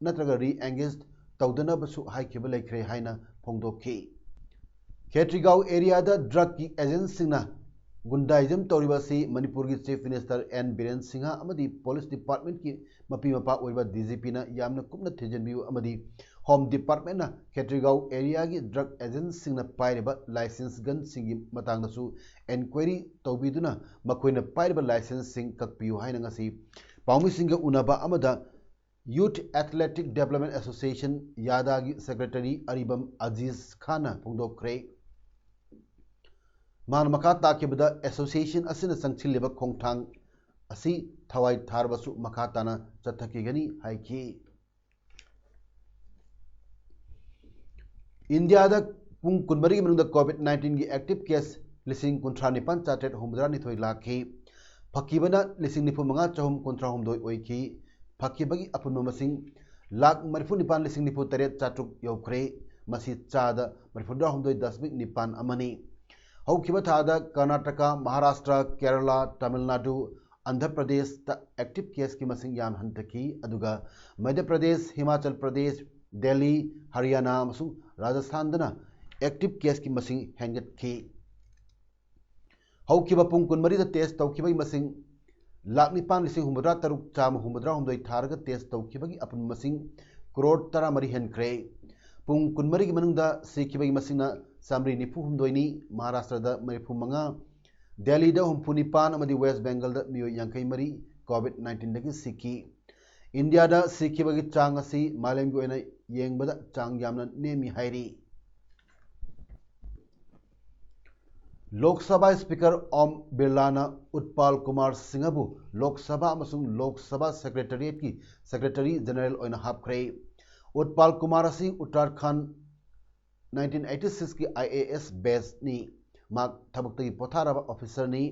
ꯅꯠꯇ꯭ꯔꯒ re-engage ꯇꯧꯗꯅꯕꯁꯨ ꯍꯥꯏꯈꯤꯕ ꯂꯩꯈ꯭ꯔꯦ ꯍꯥꯏꯅ ꯐꯣꯡꯗꯣꯛꯈꯤ꯫ ꯈꯦꯇ꯭ꯔꯤꯒꯥꯎ areaꯗ drugꯀꯤ agentꯁꯤꯡꯅ ꯒꯨꯟꯗꯥꯏꯖꯝ ꯇꯧꯔꯤꯕ ꯑꯁꯤ ꯃꯅꯤꯄꯨꯔꯒꯤ Chief Minister N Biren Singh ꯑꯃꯗꯤ police departmentꯀꯤ ꯃꯄꯤ ꯃꯄꯥ ꯑꯣꯏꯔꯤꯕ DGPꯅ ꯌꯥꯝꯅ ꯀꯨꯞꯅ ꯊꯤꯖꯤꯟꯕꯤꯌꯨ ꯑꯃꯗꯤ Home Departmentꯅ ꯈꯦꯇ꯭ꯔꯤꯒꯥꯎ areaꯒꯤ drug agentꯁꯤꯡꯅ ꯄꯥꯏꯔꯤꯕ licence gunꯁꯤꯡꯒꯤ ꯃꯇꯥꯡꯗꯁꯨ enquiry ꯇꯧꯕꯤꯗꯨꯅ ꯃꯈꯣꯏꯅ ꯄꯥꯏꯔꯤꯕ licenceꯁꯤꯡ ꯀꯛꯄꯤꯌꯨ ꯍꯥꯏꯅ ꯉꯁꯤ ꯄꯥꯎꯃꯤꯁꯤꯡꯒ ꯎꯅꯕ ꯑꯃꯗ Youth Athletic Development Association, ꯌꯥꯗꯥꯒꯤ ꯁꯦꯀ꯭ꯔꯦꯇꯔꯤ ꯑꯔꯤꯕꯝ ꯑꯖꯤꯖ ꯈꯥꯟꯅ ꯐꯣꯡꯗꯣꯛꯈ꯭ꯔꯦ꯫ ꯃꯥꯅ ꯃꯈꯥ ꯇꯥꯈꯤꯕꯗ, ꯑꯦꯁꯣꯁꯤꯌꯦꯁꯟ ꯑꯁꯤꯅ ꯆꯪꯁꯤꯜꯂꯤꯕ ꯈꯣꯡꯊꯥꯡ ꯑꯁꯤ ꯊꯋꯥꯏ ꯊꯥꯔꯕꯁꯨ ꯃꯈꯥ ꯇꯥꯅ ꯆꯠꯊꯈꯤꯒꯅꯤ ꯍꯥꯏꯈꯤ꯫ ꯏꯟꯗꯤꯌꯥꯗ ꯄꯨꯡ ꯀꯨꯟꯃꯔꯤꯒꯤ ꯃꯅꯨꯡꯗ ꯀꯣꯚꯤꯗ ꯅꯥꯏꯟꯇꯤꯟꯒꯤ ꯑꯦꯛꯇꯤꯚ ꯀꯦꯁ ꯂꯤꯁꯤꯡ ꯀꯨꯟꯊ꯭ꯔꯥ ꯅꯤꯄꯥꯟ ꯆꯥꯇ꯭ꯔꯦꯠ ꯍꯨꯝꯐꯨꯇꯔꯥ ꯅꯤꯊꯣꯏ ꯂꯥꯛꯈꯤ꯫ ꯐꯈꯤꯕꯅ ꯂꯤꯁꯤꯡ ꯅꯤꯐꯨ ꯃꯉꯥ ꯆꯍꯨꯝ ꯀꯨꯟꯊ꯭ꯔꯥ ꯍꯨꯝꯗꯣꯏ ꯑꯣꯏꯈꯤ꯫ ꯐꯈꯤꯕꯒꯤ ꯑꯄꯨꯟꯕ ꯃꯁꯤꯡ ꯂꯥꯈ ꯃꯔꯤꯐꯨ ꯅꯤꯄꯥꯟ ꯂꯤꯁꯤꯡ ꯅꯤꯐꯨ ꯇꯔꯦꯠ ꯆꯥꯇ꯭ꯔꯨꯛ ꯌꯧꯈ꯭ꯔꯦ꯫ ꯃꯁꯤ ꯆꯥꯗ ꯃꯔꯤꯐꯨ ꯍꯨꯝꯗꯣꯏ ꯗꯁꯃꯤꯛ ꯅꯤꯄꯥꯟ ꯑꯃꯅꯤ꯫ ꯍꯧꯈꯤꯕ ꯊꯥꯗ ꯀꯔꯅꯥꯇꯀꯥ, ꯃꯍꯥꯔꯥꯁꯇ꯭ꯔ, ꯀꯦꯔꯂꯥ, ꯇꯥꯃꯤꯜ ꯅꯥꯗꯨ, ꯑꯟꯙ꯭ꯔ ꯄ꯭ꯔꯗꯦꯁꯇ ꯑꯦꯛꯇꯤꯚ ꯀꯦꯁꯀꯤ ꯃꯁꯤꯡ ꯌꯥꯝꯅ ꯍꯟꯊꯈꯤ, ꯑꯗꯨꯒ ꯃꯙ꯭ꯌ ꯄ꯭ꯔꯗꯦꯁ, ꯍꯤꯃꯥꯆꯜ ꯄ꯭ꯔꯗꯦꯁ, ꯗꯦꯜꯂꯤ, ꯍꯔꯤꯌꯥꯅꯥ ꯑꯃꯁꯨꯡ ꯔꯥꯖꯁꯊꯥꯟꯗꯅ ꯑꯦꯛꯇꯤꯚ ꯀꯦꯁꯀꯤ ꯃꯁꯤꯡ ꯍꯦꯟꯒꯠꯈꯤ꯫ ꯍꯧꯈꯤꯕ ꯄꯨꯡ ꯀꯨꯟꯃꯔꯤꯗ ꯇꯦꯁ ꯇꯧꯈꯤꯕꯒꯤ ꯃꯁꯤꯡ ꯂꯥꯈ ꯅꯤꯄꯥꯟ ꯂꯤꯁꯤꯡ ꯍꯨꯝꯐꯨꯇꯔꯥ ꯇꯔꯨꯛ ꯆꯥꯝꯃ ꯍꯨꯝꯐꯨꯇꯔꯥ ꯍꯨꯝꯗꯣꯏ ꯊꯥꯔꯒ ꯇꯦꯁ ꯇꯧꯈꯤꯕꯒꯤ ꯑꯄꯨꯟꯕ ꯃꯁꯤꯡ ꯀ꯭ꯔꯣꯔ ꯇꯔꯥꯃꯔꯤ ꯍꯦꯟꯈ꯭ꯔꯦ꯫ ꯄꯨꯡ ꯀꯨꯟꯃꯔꯤꯒꯤ ꯃꯅꯨꯡꯗ ꯁꯤꯈꯤꯕꯒꯤ ꯃꯁꯤꯡꯅ ꯆꯥꯃꯔꯤ ꯅꯤꯐꯨ ꯍꯨꯝꯗꯣꯏꯅꯤ, ꯃꯍꯥꯔꯥꯁꯇ꯭ꯔꯗ ꯃꯔꯤꯐꯨ ꯃꯉꯥ, ꯗꯦꯜꯂꯤꯗ ꯍꯨꯝꯐꯨ ꯅꯤꯄꯥꯟ ꯑꯃꯗꯤ ꯋꯦꯁ ꯕꯦꯡꯒꯜꯗ ꯃꯤꯑꯣꯏ ꯌꯥꯡꯈꯩ ꯃꯔꯤ ꯀꯣꯚꯤꯗ ꯅꯥꯏꯟꯇꯤꯟꯗꯒꯤ ꯁꯤꯈꯤ꯫ ꯏꯟꯗꯤꯌꯥꯗ ꯁꯤꯈꯤꯕꯒꯤ ꯆꯥꯡ ꯑꯁꯤ ꯃꯥꯂꯦꯝꯒꯤ ꯑꯣꯏꯅ ꯌꯦꯡꯕꯗ ꯆꯥꯡ ꯌꯥꯝꯅ ꯅꯦꯝꯃꯤ ꯍꯥꯏꯔꯤ꯫ ꯂꯣꯛ ꯁꯚꯥ ꯁ꯭ꯄꯤꯀꯔ ꯑꯣꯝ ꯕꯤꯔꯂꯥꯅ ꯎꯠꯄꯥꯜ ꯀꯨꯃꯥꯔ ꯁꯤꯡꯍꯕꯨ ꯂꯣꯛ ꯁꯚꯥ ꯑꯃꯁꯨꯡ ꯂꯣꯛ ꯁꯚꯥ ꯁꯦꯀ꯭ꯔꯦꯇꯔꯤꯌꯦꯠꯀꯤ ꯁꯦꯀ꯭ꯔꯦꯇꯔꯤ ꯖꯦꯅꯔꯦꯜ ꯑꯣꯏꯅ ꯍꯥꯞꯈ꯭ꯔꯦ꯫ ꯎꯠꯄꯥꯜ ꯀꯨꯃꯥꯔ ꯑꯁꯤ ꯎꯠꯇꯔꯥꯈꯟꯗ ꯅꯥꯏꯟꯇꯤꯟ ꯑꯩꯠꯇꯤ ꯁꯤꯛꯁꯀꯤ ꯑꯥꯏ ꯑꯦ ꯑꯦꯁ ꯕꯦꯆꯅꯤ꯫ ꯃꯍꯥꯛ ꯊꯕꯛꯇꯒꯤ ꯄꯣꯊꯥꯔꯕ ꯑꯣꯐꯤꯁꯔꯅꯤ꯫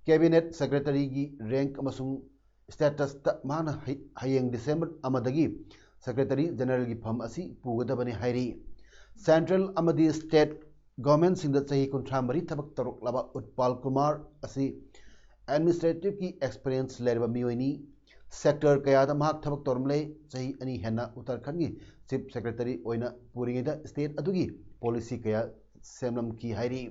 ꯀꯦꯕꯤꯅꯦꯠ ꯁꯦꯀ꯭ꯔꯦꯇꯔꯤꯒꯤ ꯔꯦꯡꯛ ꯑꯃꯁꯨꯡ ꯁ꯭ꯇꯦꯇꯁꯇ ꯃꯍꯥꯛꯅ ꯍꯩ-, ꯍꯌꯦꯡ ꯗꯤꯁꯦꯝꯕꯔ ꯑꯃꯗꯒꯤ ꯁꯦꯀ꯭ꯔꯦꯇꯔꯤ ꯖꯦꯅꯔꯦꯜꯒꯤ ꯐꯝ ꯑꯁꯤ ꯄꯨꯒꯗꯕꯅꯤ ꯍꯥꯏꯔꯤ꯫ ꯁꯦꯟꯇ꯭ꯔꯦꯜ ꯑꯃꯗꯤ ꯁ꯭ꯇꯦꯠ ꯒꯚꯔꯟꯃꯦꯟꯠꯁꯤꯡꯗ ꯆꯍꯤ ꯀꯨꯟꯊ꯭ꯔꯥ ꯃꯔꯤ ꯊꯕꯛ ꯇꯧꯔꯛꯂꯕ ꯎꯠꯄꯥꯜ ꯀꯨꯃꯥꯔ ꯑꯁꯤ ꯑꯦꯗꯃꯤꯅꯤꯁꯇ꯭ꯔꯦꯇꯤꯚꯀꯤ ꯑꯦꯛꯁꯄꯤꯔꯤꯌꯦꯟꯁ ꯂꯩꯔꯕ ꯃꯤꯑꯣꯏꯅꯤ꯫ ꯁꯦꯛꯇꯔ ꯀꯌꯥꯗ ꯃꯍꯥꯛ ꯊꯕꯛ ꯇꯧꯔꯝꯂꯦ꯫ ꯆꯍꯤ ꯑꯅꯤ ꯍꯦꯟꯅ ꯎꯠꯇꯔꯥꯈꯟꯗꯒꯤ ꯆꯤꯐ ꯁꯦꯀ꯭ꯔꯦꯇꯔꯤ ꯑꯣꯏꯅ ꯄꯨꯔꯤꯉꯩꯗ ꯁ꯭ꯇꯦꯠ ꯑꯗꯨꯒꯤ ꯄꯣꯂꯤꯁꯤ ꯀꯌꯥ ꯁꯦꯝꯂꯝꯈꯤ ꯍꯥꯏꯔꯤ꯫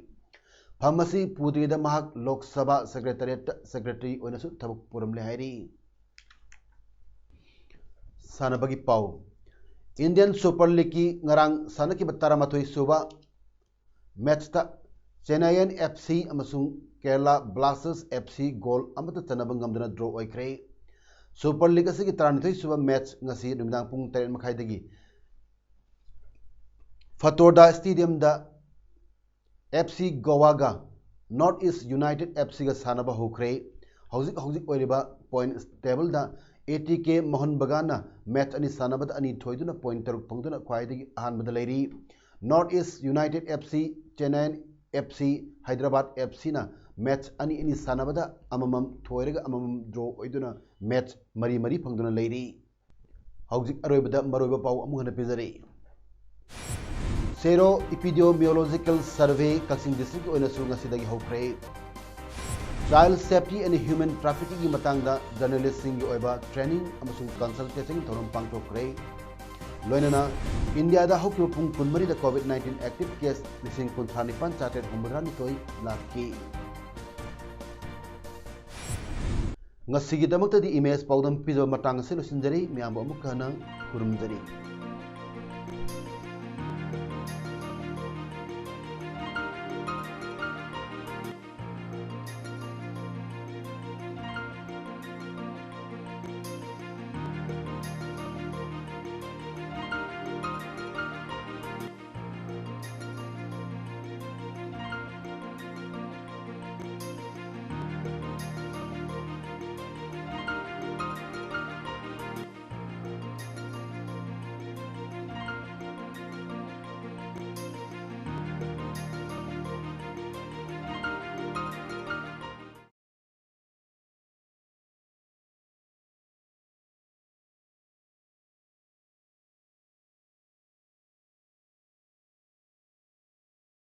ꯐꯝ ꯑꯁꯤ ꯄꯨꯗ꯭ꯔꯤꯉꯩꯗ ꯃꯍꯥꯛ ꯂꯣꯛ ꯁꯚꯥ ꯁꯦꯀ꯭ꯔꯦꯇꯔꯤꯌꯦꯠꯇ ꯁꯦꯀ꯭ꯔꯦꯇꯔꯤ ꯑꯣꯏꯅꯁꯨ ꯊꯕꯛ ꯄꯨꯔꯝꯂꯦ ꯍꯥꯏꯔꯤ꯫ ꯁꯥꯟꯅꯕꯒꯤ ꯄꯥꯎ꯫ ꯏꯟꯗꯤꯌꯟ ꯁꯨꯄꯔ ꯂꯤꯒꯀꯤ ꯉꯔꯥꯡ ꯁꯥꯟꯅꯈꯤꯕ ꯇꯔꯥꯃꯥꯊꯣꯏ ꯁꯨꯕ ꯃꯦꯠꯆꯇ ꯆꯦꯟꯅꯥꯏꯌꯟ ꯑꯦꯐ ꯁꯤ ꯑꯃꯁꯨꯡ ꯀꯦꯔꯂꯥ ꯕ꯭ꯂꯥꯁꯇꯔꯁ ꯑꯦꯐ ꯁꯤ ꯒꯣꯜ ꯑꯃꯠꯇ ꯆꯟꯅꯕ ꯉꯝꯗꯅ ꯗ꯭ꯔꯣ ꯑꯣꯏꯈ꯭ꯔꯦ꯫ Super League ꯑꯁꯤꯒꯤ ꯇꯔꯥꯅꯤꯊꯣꯏ ꯁꯨꯕ ꯃꯦꯠꯆ ꯉꯁꯤ ꯅꯨꯃꯤꯗꯥꯡ ꯄꯨꯡ ꯇꯔꯦꯠ ꯃꯈꯥꯏꯗꯒꯤ ꯐꯇꯣꯔꯗꯥ ꯁ꯭ꯇꯦꯗꯤꯌꯝꯗ ꯑꯦꯐ ꯁꯤ ꯒꯣꯋꯥꯒ ꯅꯣꯔꯠ ꯏꯁ ꯌꯨꯅꯥꯏꯇꯦꯗ ꯑꯦꯐ ꯁꯤꯒ ꯁꯥꯟꯅꯕ ꯍꯧꯈ꯭ꯔꯦ꯫ ꯍꯧꯖꯤꯛ ꯍꯧꯖꯤꯛ ꯑꯣꯏꯔꯤꯕ ꯄꯣꯏꯟꯠ ꯇꯦꯕꯜꯗ ꯑꯦ ꯇꯤ ꯀꯦ ꯃꯣꯍꯟ ꯕꯒꯥꯟꯅ ꯃꯦꯠꯆ ꯑꯅꯤ ꯁꯥꯟꯅꯕꯗ ꯑꯅꯤ ꯊꯣꯏꯗꯨꯅ ꯄꯣꯏꯟꯠ ꯇꯔꯨꯛ ꯐꯪꯗꯨꯅ ꯈ꯭ꯋꯥꯏꯗꯒꯤ ꯑꯍꯥꯟꯕꯗ ꯂꯩꯔꯤ꯫ North east united F C, Chennai F C, Hyderabad F ꯁꯤꯅ ꯃꯦꯠꯆ ꯑꯅꯤ ꯑꯅꯤ ꯁꯥꯟꯅꯕꯗ ꯑꯃꯃꯝ ꯊꯣꯏꯔꯒ ꯑꯃꯃꯝ ꯗ꯭ꯔꯣ ꯑꯣꯏꯗꯨꯅ ꯃꯦꯠꯆ ꯃꯔꯤ ꯃꯔꯤ ꯐꯪꯗꯨꯅ ꯂꯩꯔꯤ꯫ ꯍꯧꯖꯤꯛ ꯑꯔꯣꯏꯕꯗ ꯃꯔꯨꯑꯣꯏꯕ ꯄꯥꯎ ꯑꯃꯨꯛ ꯍꯟꯅ ꯄꯤꯖꯔꯤ꯫ ꯁꯦꯔꯣ ꯏꯄꯤꯗꯤꯑꯣꯃꯤꯌꯣꯂꯣꯖꯤꯀꯦꯜ ꯁꯔꯚꯦ ꯀꯛꯆꯤꯡ ꯗꯤꯁꯇ꯭ꯔꯤꯛꯀꯤ ꯑꯣꯏꯅꯁꯨ ꯉꯁꯤꯗꯒꯤ ꯍꯧꯈ꯭ꯔꯦ꯫ Child Safety and Human Traffickingꯒꯤ ꯃꯇꯥꯡꯗ ꯖꯔꯅꯦꯂꯤꯁꯁꯤꯡꯒꯤ ꯑꯣꯏꯕ ꯇ꯭ꯔꯦꯅꯤꯡ ꯑꯃꯁꯨꯡ ꯀꯟꯁꯜꯇꯦꯁꯟꯒꯤ ꯊꯧꯔꯝ ꯄꯥꯡꯊꯣꯛꯈ꯭ꯔꯦ꯫ ꯂꯣꯏꯅꯅ ꯏꯟꯗꯤꯌꯥꯗ ꯍꯧꯈꯤꯕ ꯄꯨꯡ ꯀꯨꯟꯃꯔꯤꯗ ꯀꯣꯚꯤꯗ ꯅꯥꯏꯟꯇꯤꯟ ꯑꯦꯛꯇꯤꯚ ꯀꯦꯁ ꯂꯤꯁꯤꯡ ꯀꯨꯟꯊ꯭ꯔꯥ ꯅꯤꯄꯥꯟ ꯆꯥꯇ꯭ꯔꯦꯠ ꯍꯨꯝꯐꯨꯇꯔꯥ ꯅꯤꯊꯣꯏ ꯂꯥꯛꯈꯤ꯫ ꯉꯁꯤꯒꯤꯗꯃꯛꯇꯗꯤ ꯏꯃꯦꯖ ꯄꯥꯎꯗꯝ ꯄꯤꯖꯕ ꯃꯇꯥꯡ ꯑꯁꯤ ꯂꯣꯏꯁꯤꯟꯖꯔꯤ꯫ ꯃꯌꯥꯝꯕꯨ ꯑꯃꯨꯛꯀ ꯍꯟꯅ ꯈꯨꯔꯨꯝꯖꯔꯤ꯫